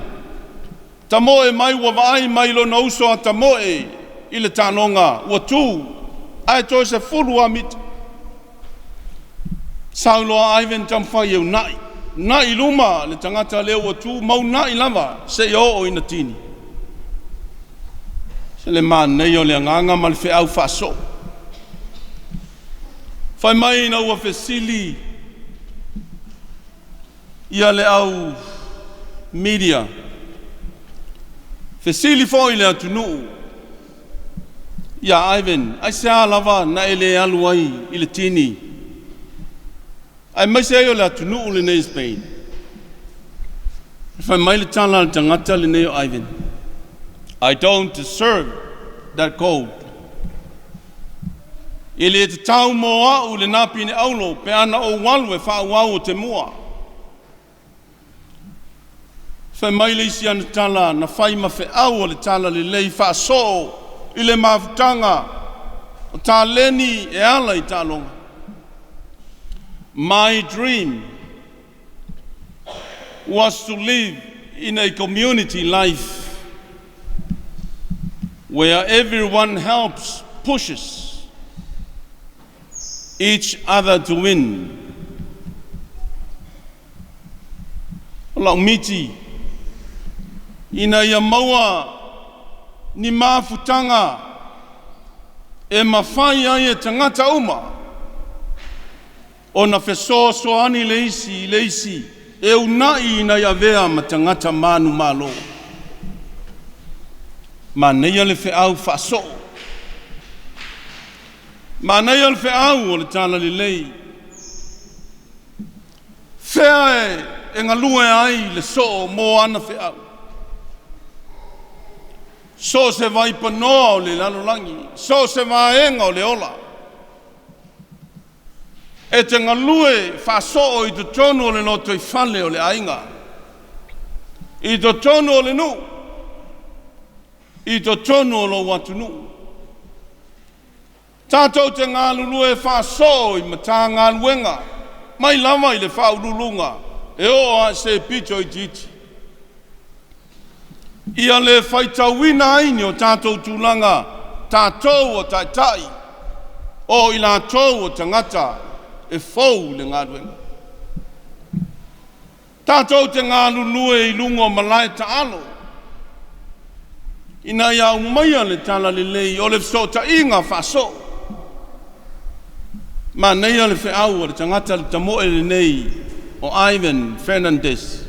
tamoe mai ua vaai mai lona uso a tamoe i le taaloga ua tu, ae toe 10 lava mita. Sau loa Ivan taumafai e uunai, uunai i luma le tagata lea ua tu ma uunai lava seia oo ina tini. Se le manaia o le agaga ma le feau faasoo. Fai mai ina ua fesili ia le au media, fesili foi le atunuu ia Ivan, aisea lava na e le alu ai i le tini, aemaise ai o le atunuu lenei i Spain? Fai mai le tala a le tagata lenei o Ivan, "I don't deserve that gold." E le tatau mo au lena pine aulo pe ana ou alu e faaauau ou te mua. Fai mai le isi ana tala na fai ma feau o le tala lelei faasoo i le mafutaga o taleni e ala i taaloga. "My dream was to live in a community life where everyone helps, pushes each other to win." O lau miti, ina ia maua ni mafutaga e mafai ai e tagata uma ona fesoasoani le isi i le isi e uunai ina ia avea ma tagata manumalo. Manaia le feau faasoo. Manaia le feau o le tala lelei. Fea e galue ai le soo mo ana feau. So se vaipanoa o le lalolagi, so se vaega o le ola. E te galue faasoo i totonu o le lotoifale o le aiga, i totonu o le nuu, i totonu o lou atunuu. Tatou te galulue faasoo i Matagaluega, mai lava i le faauluuluga e oo lava i se pito itiiti. Ia le faitauina ai ni o tatou tulaga, tatou o taitai, o i latou o tagata e fou i le galuega. Tatou te galulue i luga o malae taalo, ina ia aumaia le tala lelei o le fesootaiga faasoo. Manaia le feau a le tagata le tamoe lenei o Ivan Fernandez.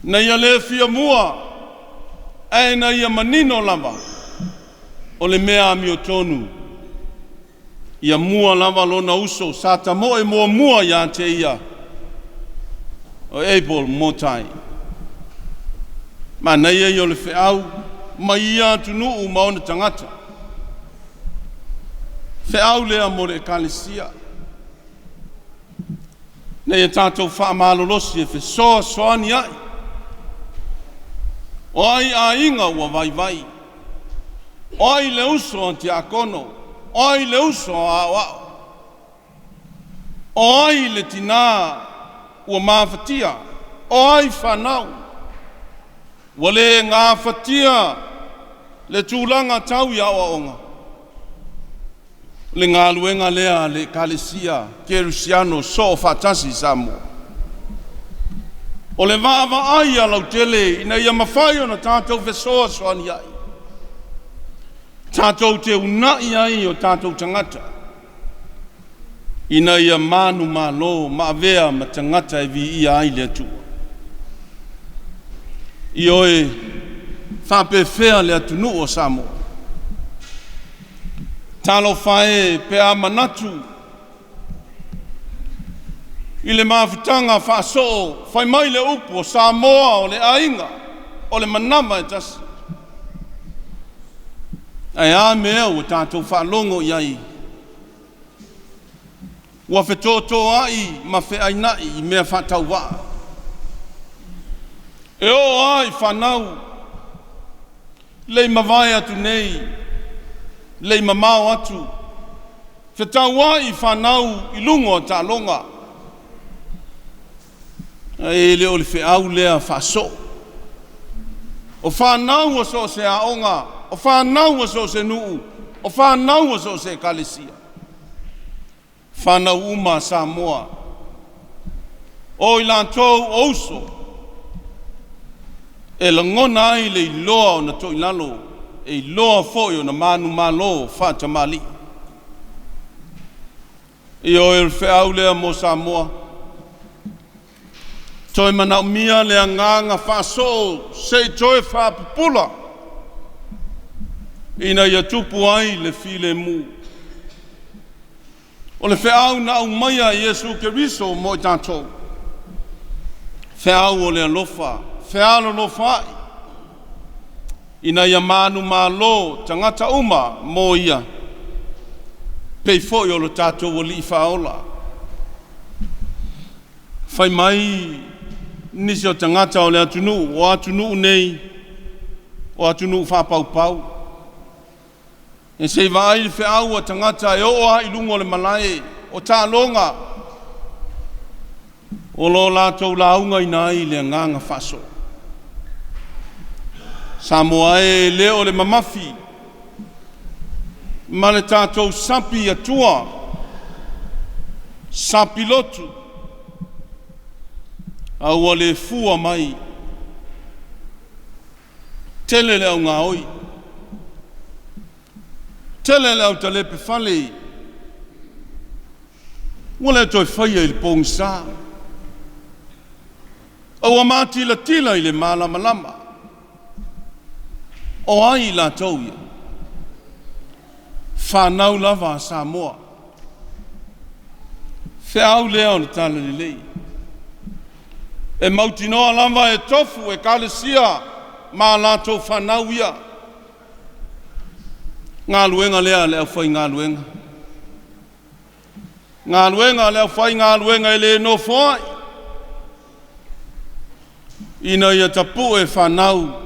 Na ia le fia mua, ae na ia manino lava o le mea amiotonu. Ia mua lava lona uso sa tamoe muamua ia te ia, o Abel Motai. Manaia ia o le feau mai ia atunuu ma ona tagata. Feau lea mo le ekalesia. Ina ia tatou faamalolosi e fesoasoani ai. O ai aiga ua vaivai, o ai le uso a tiakono, o ai le uso a aoao, o ai le tinā ua mafatia, o ai fanau ua le gafatia le tulaga tau i aoaoga. Le galuega lea a le Ekalesia Kerisiano Soofaatasi i Samoa. O le vaavaai lautele ina ia mafai ona tatou fesoasoani ai, tatou te uunai ai o tatou tagata, ina ia manumalo ma avea ma tagata e viia ai le Atua. Ioe, faapefea le atunuu o Samoa. Talofa e pe a manatu I le mafutaga faasoo, fai mai le upu o Samoa o le aiga, o le manava e tasi. Ae a mea ua tatou faalogo i ai? Ua fetotoai ma feainai i mea faatauvaa. E oo lava i fanau, le i mavae atu nei, le i mamao atu, fetauai fanau i luga o taaloga, ae le o le feau lea faasoo. O fanau a so o se aoga, o fanau a so o se nuu, o fanau a so o se ekalesia, fanau uma a Samoa, o i latou o uso, e lagona ai le iloa ona toilalo, e iloa foi ona manumalo faatamalii. Ioe, o le feau lea mo Samoa, toe manaomia le agaga faasoo se i toe faapupula ina ia tupu ai le filemu. O le feau na aumaia e Iesu Keriso mo i tatou, feau o le alofa, fealolofaai, ina ia manumalo tagata uma mo ia, pei foi o lo tatou Alii Faaola. Fai mai nisi o tagata o le atunuu, o atunuu nei, o atunuu faapaupau. E se i vaai le feau a tagata e oo lava i luga o le malae o taaloga, o lo o latou laugaina ai le agaga faasoo. Samoa e, e le o le mamafi ma le tatou sapi atua, sapi lotu, a ua le fua mai, tele le augaoi, tele le autalepe fale, ua le toe faia i le pogisa, a ua matilatila i le malamalama. O ai i latou ia? Fanau lava a Samoa. Feau lea o le Talalelei. E mautinoa lava e tofu ekalesia ma latou fanau ia. Galuega lea a le aufaigaluega. Galuega a le aufaigaluega e le nofoai, ina ia tapue fanau,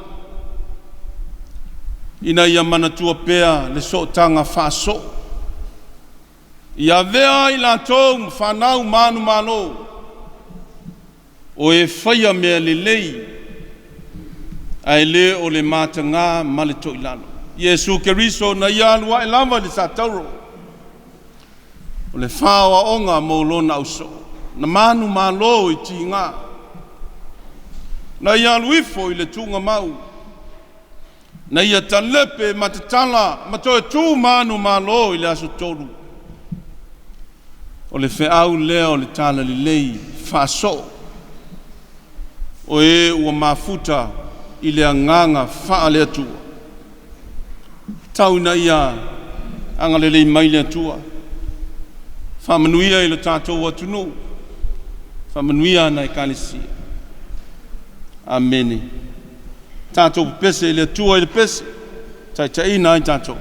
ina ia manatua pea le sootaga faasoo. Ia avea ai latou ma fanau manumalo, o e faia mea lelei, ae le o le mataga ma le toilalo. Iesu Keriso na ia alu ae lava i le satauro, o le faaoaoga mo lona ausoo, na manumalo i tiga, na ia alu ifo i le tuugamau, na ia talepe matatala ma toe tu manumalo i le aso tolu. O le feau lea o le talalelei faasoo, o e ua mafuta i le agaga faale-Atua. Tau ina ia agalelei mai le Atua, faamanuia i lo tatou atunuu, faamanuia ana ekalesia. Amene. Tatou pepese i le Atua i le pese, taitaiina ai tatou.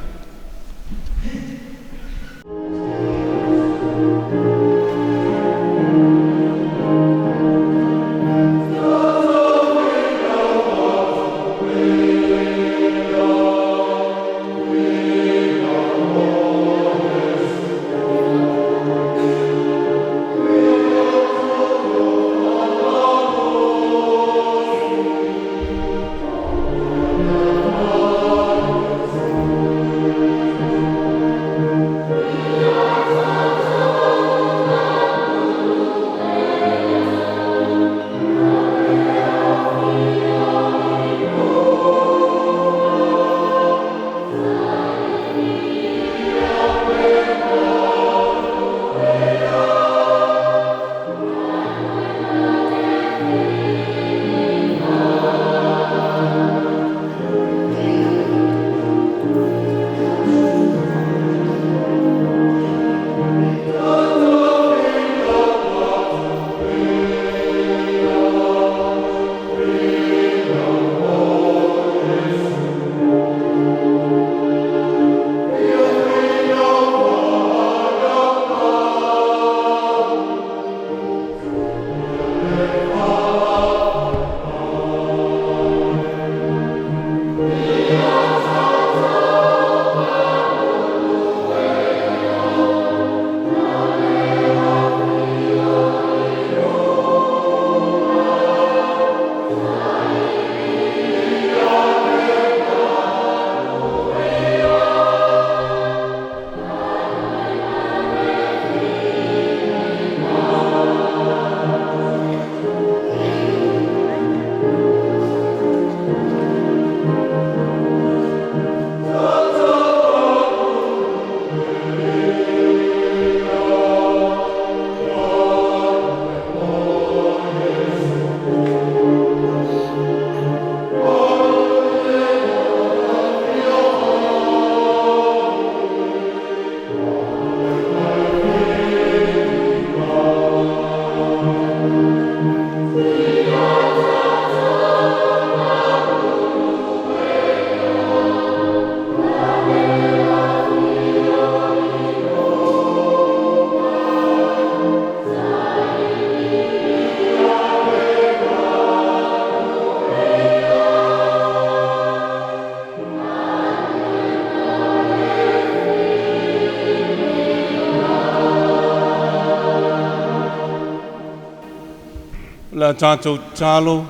Le a tatou tatalo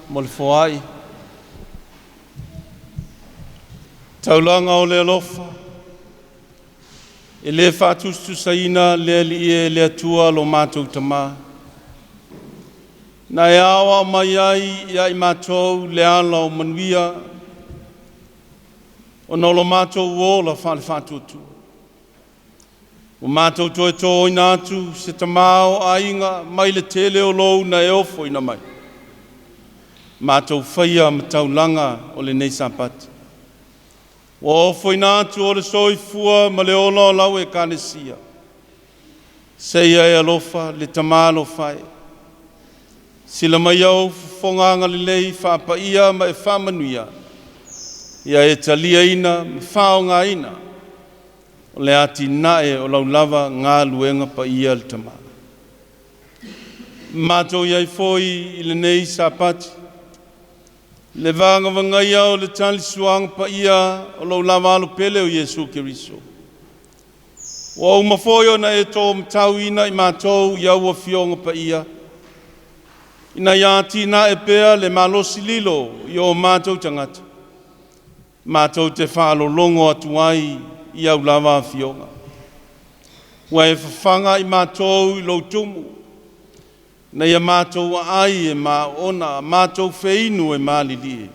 mo le foai. Taulaga o le alofa, e le faatusatusaina le Alii e le Atua lo matou Tama. Na e aoao mai ai ia i matou le ala o manuia, ona o lo matou ola faale-faatuatua. Ua matou toe toina atu se tamaoaiga mai le tele o lou na e ofoina mai. Matou faia ma taulaga o lenei Sapati. Ua ofoina atu o le soifua ma le ola o lau Ekalesia. Seia e alofa le Tama alofa e. Sila mai au fofoga agalelei faapaia ma e faamanuia, ia e taliaina ma faaaogaina o le atinae o lau lava galuega paia le Tama. Matou i ai foi i lenei Sapati, le vagavagaia o le talisuaga paia o lou lava alo pele o Iesu Keriso. Ua uma foi ona e taumatauina i matou i au afioga paia, ina ia atinae pea le malosi lilo i o matou tagata, matou te faalologo atu ai i au lava afioga. Ua e fafaga i matou i lou tumu, ina ia matou aai e maona, matou feinu e malilie.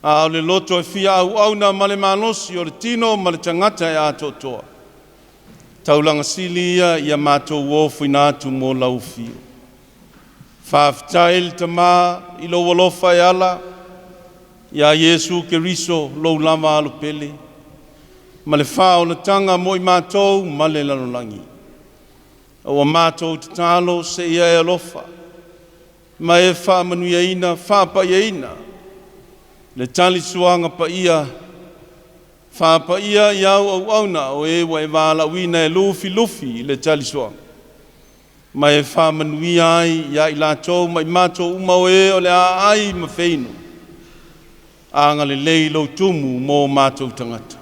A o le loto e fia auauna ma le malosi o le tino ma le tagata e atoatoa. Taulaga sili ia ia matou ofoina atu mo lau afio. Faafetai le Tama i lou alofa e ala, ia Iesu Keriso lou lava alo pele, ma le faaolataga mo i matou ma le lalolagi. Ua matou tatalo seia e alofa, ma e faamanuiaina, faapaiaina, le talisuaga paia, faapaia i au auauna o e ua e valaauina e lufilufi i le talisuaga, ma e faamanuia ai ia i latou ma i matou uma o e o le a aai ma feinu, agalelei lou tumu mo matou tagata.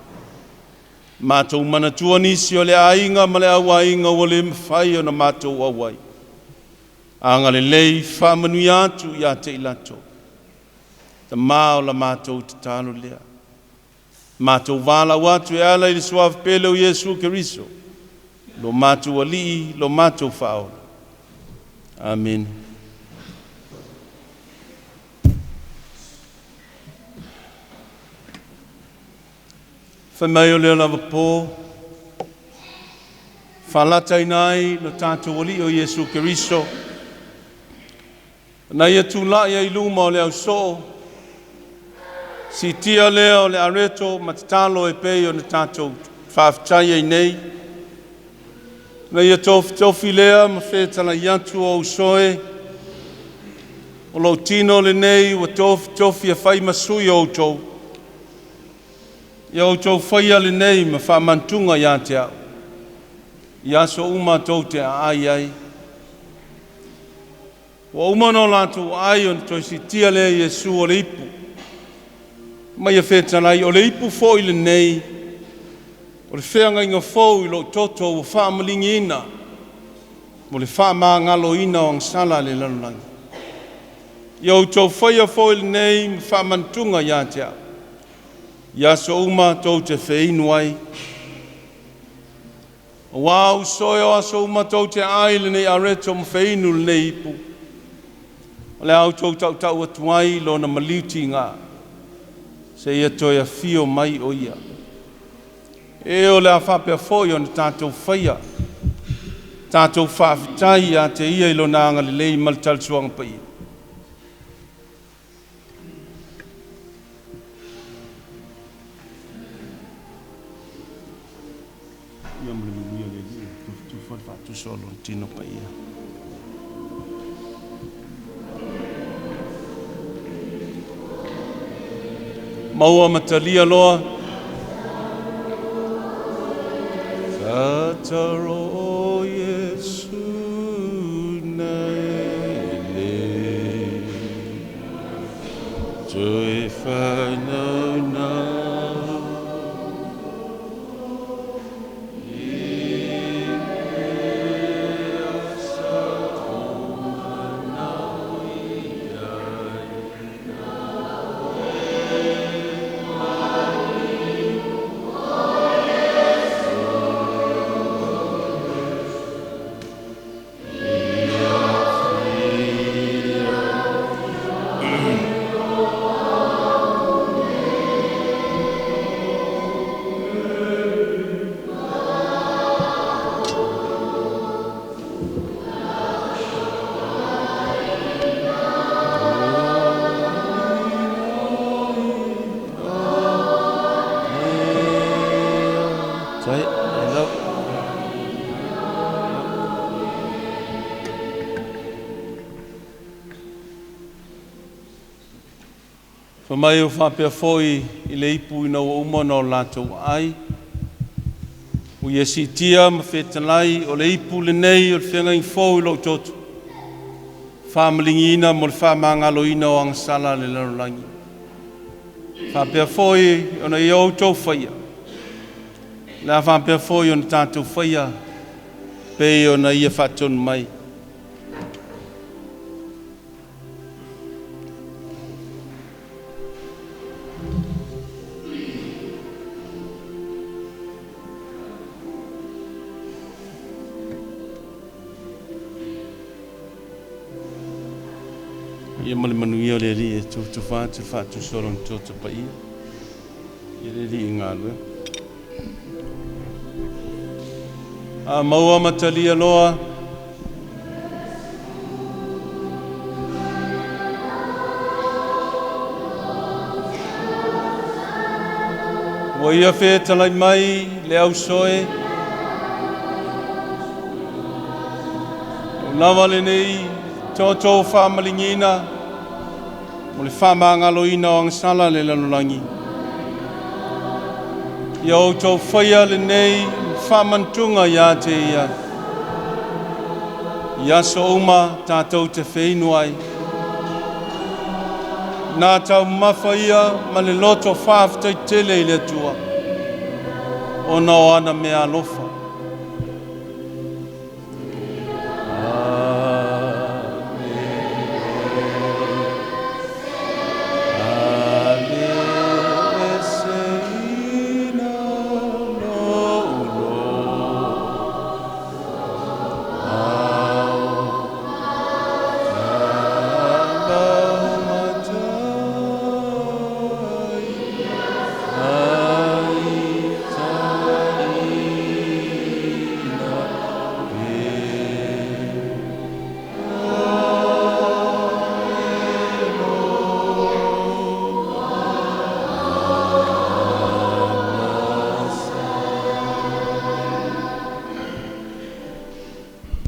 Matou manatua nisi o le aiga ma le auaiga ua le mafai ona matou auai. Agalelei faamanuia atu ia te i latou. Tama o la matou tatalo lea. Matou valaau atu e ala i le suafa pele o Iesu Keriso, lo matou Alii, lo matou Faaola. Amene. Fai mai o lea lava po, faalataina ai lo tatou Alii o Iesu Keriso, na ia tula'i ai luma o le ausoo, siitia lea o le areto ma tatalo e pei ona tatou faafetai ai nei, na ia tofitofi lea ma fetalai atu o uso e, o lou tino lenei ua tofitofi e fai ma sui o outou, ia outou faia lenei ma faamantuga ia te au, i aso uma tou te aai ai. Ua uma ona o latou aai ona toe siitia lea Iesu o le ipu, ma ia fetalai o le ipu foi lenei, o le feagaiga fou i lou toto ua faamaligiina, mo le faamagaloina o agasala a le lalolagi. Ia outou faia foi lenei ma faamantuga ia te au, i aso uma tou te feinu ai. Aua uso e o aso uma tou te aai lenei areto ma feinu lenei ipu, o le a outou tautau atu ai lona maliu tiga, seia toe afio mai o ia. E o le a faapea foi ona tatou faia, tatou faafetai ia te ia i lona agalelei ma le talisuaga paia. Ia ma le manuia o le Alii, tufatufa le faatusa o lona tino paia. Maua ma talia loa. Tataro o Iesu nei le toe whanauna. I mea sa tōmana. Fai mai ua faapea foi i le ipu ina ua uma ona o latou aai, ua ia siitia ma fetalai, o le ipu lenei o le feagaiga fou i lou toto, faamaligiina mo le faamagaloina o agasala a le lalolagi. Faapea foi ona ia outou faia, o le a faapea foi ona tatou faia pei ona ia faatonu mai. Ia ma le manuia o le Alii e tufatufa atu le faatusa o Lona Toto Paia i le Alii i galuega. A maua ma talia loa ua ia fetalai mai le ausoe, ua lava lenei toto faamaligiina mo le faamagaloina o agasala a le lalolagi. Ia outou faia lenei faamanatuga ia te ia i aso uma tatou te feinu ai. Na taumafa ia ma le loto faafetai tele i le Atua, ona o ana mea alofa.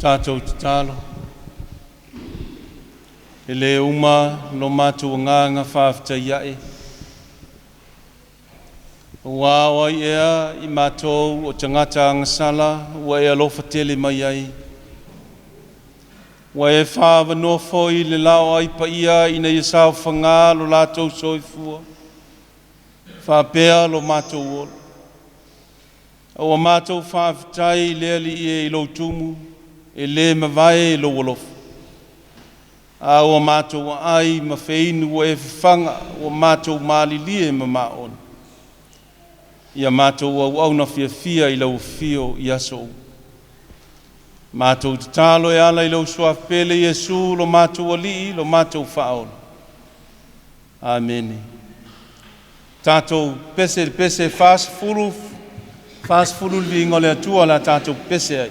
Tatou tatalo. E le uma lo matou agaga faafetai ae. Ua o ai ea i matou o tagata agasala ua e alofa tele mai ai. Ua e faaavanoa foi le laoai paia ina ia saofaga lo latou soifua, faapea lo matou ola. Ua matou faafetai le Alii e i lou tumu, e le mavae lou alofa. A ua matou aai ma feinu ua e fafaga, ua matou malilie ma maona. Ia matou auauna fiafia i lau afio i aso uma. Matou tatalo e ala i lou suafa pele Iesu lo matou Alii, lo matou Faaola. Amene. Tatou pese i le pese 40, 40 le viiga o le Atua o le a tatou pese ai.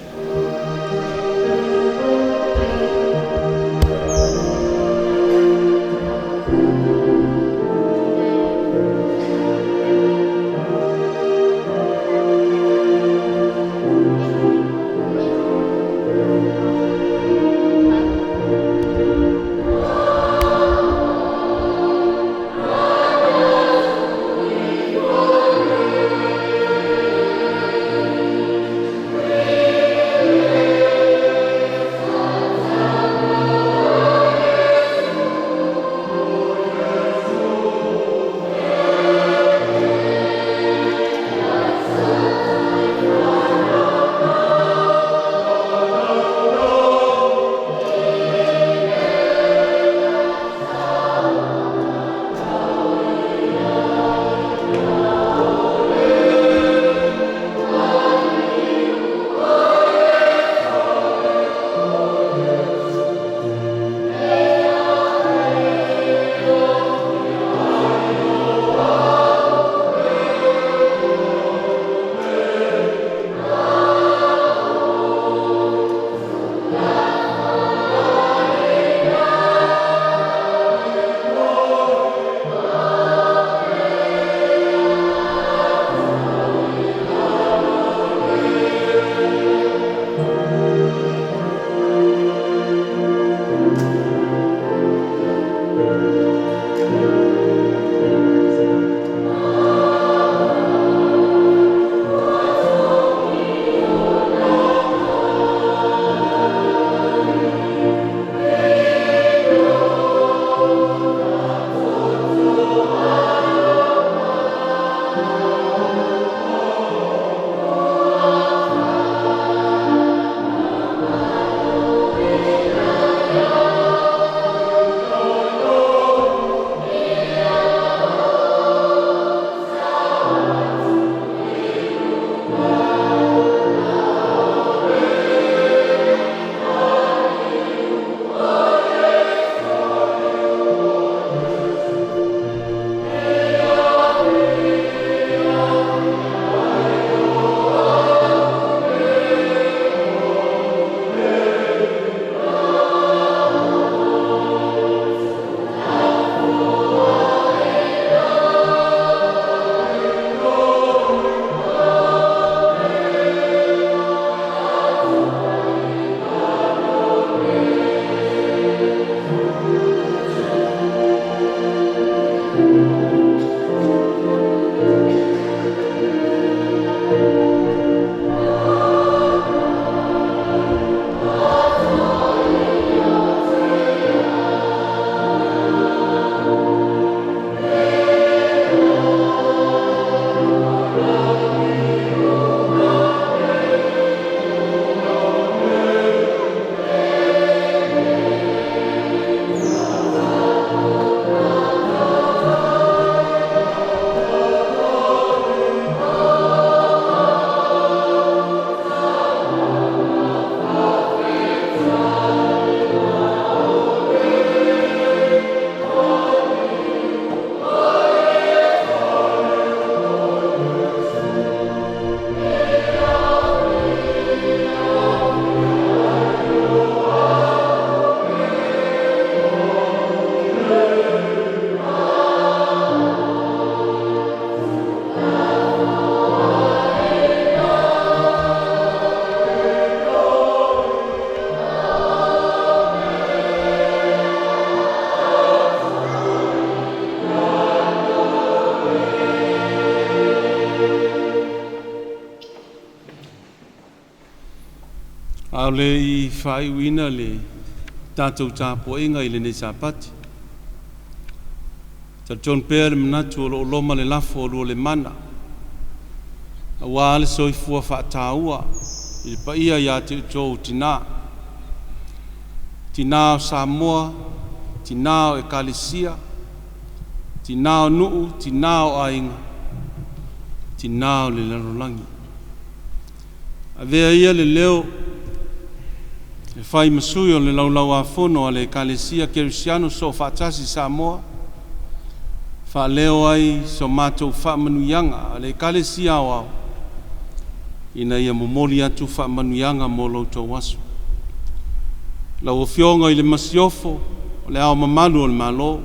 A o le i faaiuina le tatou tapuaiga i lenei Sapati, talitonu pea le manatu o lo o loma le lafo o Lualemana, aua le soifua faataua i le paia ia te outou tinā, tinā o Samoa, tinā o Ekalesia, tinā o nuu, tinā o aiga, tinā o le lalolagi. Avea ia le leo e fai ma sui o le Laulau-a-Fono a le Ekalesia Kerisiano Soofaatasi Samoa, faaleo ai so matou faamanuiaga a le Ekalesia Aoao ina ia momoli atu faamanuiaga mo lo outou aso. Lau Afioga i le Masiofo, o Le Ao Mamalu o le Malo,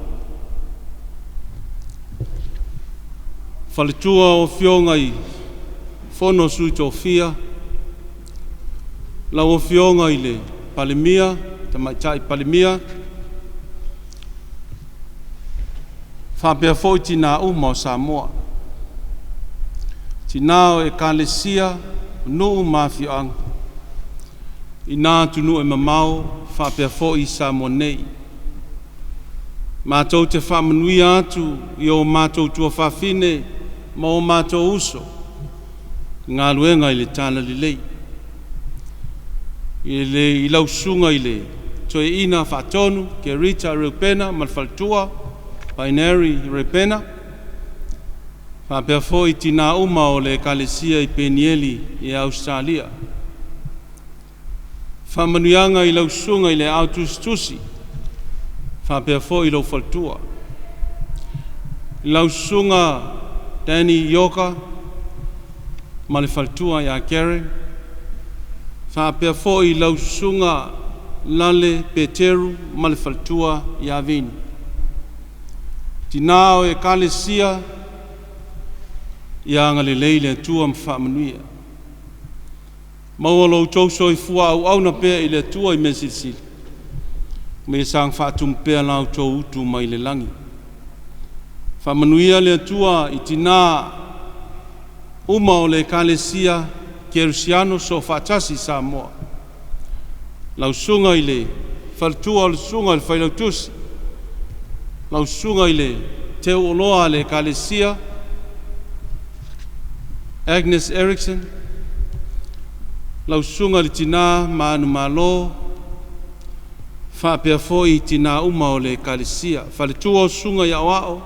Faletua o Afioga i Fono a Sui Tofia, lau Afioga i le Palemia, Tamaitai Palemia, faapea foi tinā uma o Samoa, tinā o Ekalesia, nuu ma afioaga, i na atunuu e mamao faapea foi i Samoa nei. Matou te faamanuia atu i o matou tuafafine ma o matou uso i galuega i le Talalelei, i lau susuga i le Toeaina Faatonu Kerita Reupena ma le faletua Paineri Reupena, faapea foi tinā uma o le Ekalesia i Penieli i Ausetalia. Faamanuiaga i lau susuga i le Aao Tusitusi faapea foi lou faletua. Lau susuga Danny Ioka ma le faletua ia Karen, faapea foi lau susuga Lale Peteru ma le faletua ia Vini. Tinā o Ekalesia, ia agalelei le Atua ma faamanuia. Maua lo outou soifua auauna pea i le Atua i mea silisili, ma ia saga faatumu pea la outou utu mai le lagi. Faamanuia le Atua i tinā uma o le Ekalesia Kerisiano Soofaatasi i Samoa. Lau susuga i le faletua o le susuga i le Failautusi, lau susuga i le Teuoloa a le Ekalesia, Agnes Erickson, lau susuga i le Tina Manumalo, faapea foi tinā uma o le Ekalesia, faletua o susuga i Aoao,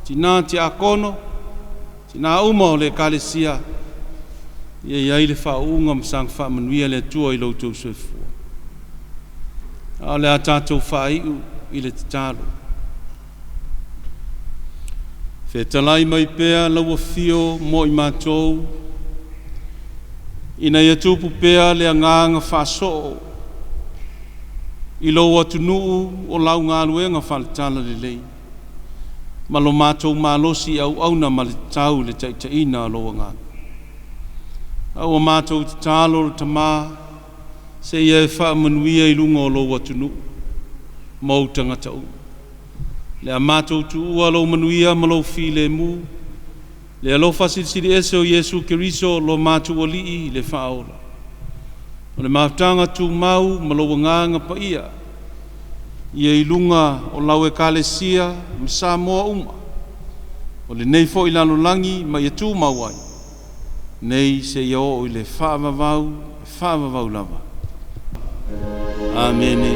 tinā tiakono, tinā uma o le Ekalesia, ia i ai le faauuga ma saga faamanuia le Atua i lo outou soifua. A o le a tatou faaiu i le tatalo. Fetalai mai pea lau afio mo i matou, ina ia tupu pea le agaga faasoo i lou atunuu o lau galuega faale-Talalelei, ma lo matou malosi i auauna ma le tatau i le taitaiga o lou Agaga. A ua matou tatalo le Tamā, seia e faamanuia i luga o lou atunuu ma ou tagata uma. Le a matou tuua lou manuia ma lou filemu, le alofa silisili ese o Iesu Keriso lo matou Alii le Faaola. O le mafutaga tumau ma lou Agaga Paia, ia i luga o lau Ekalesia ma Samoa uma, o lenei foi lalolagi ma ia tumau ai, nei seia oo i le faavavau, e faavavau lava. Amene.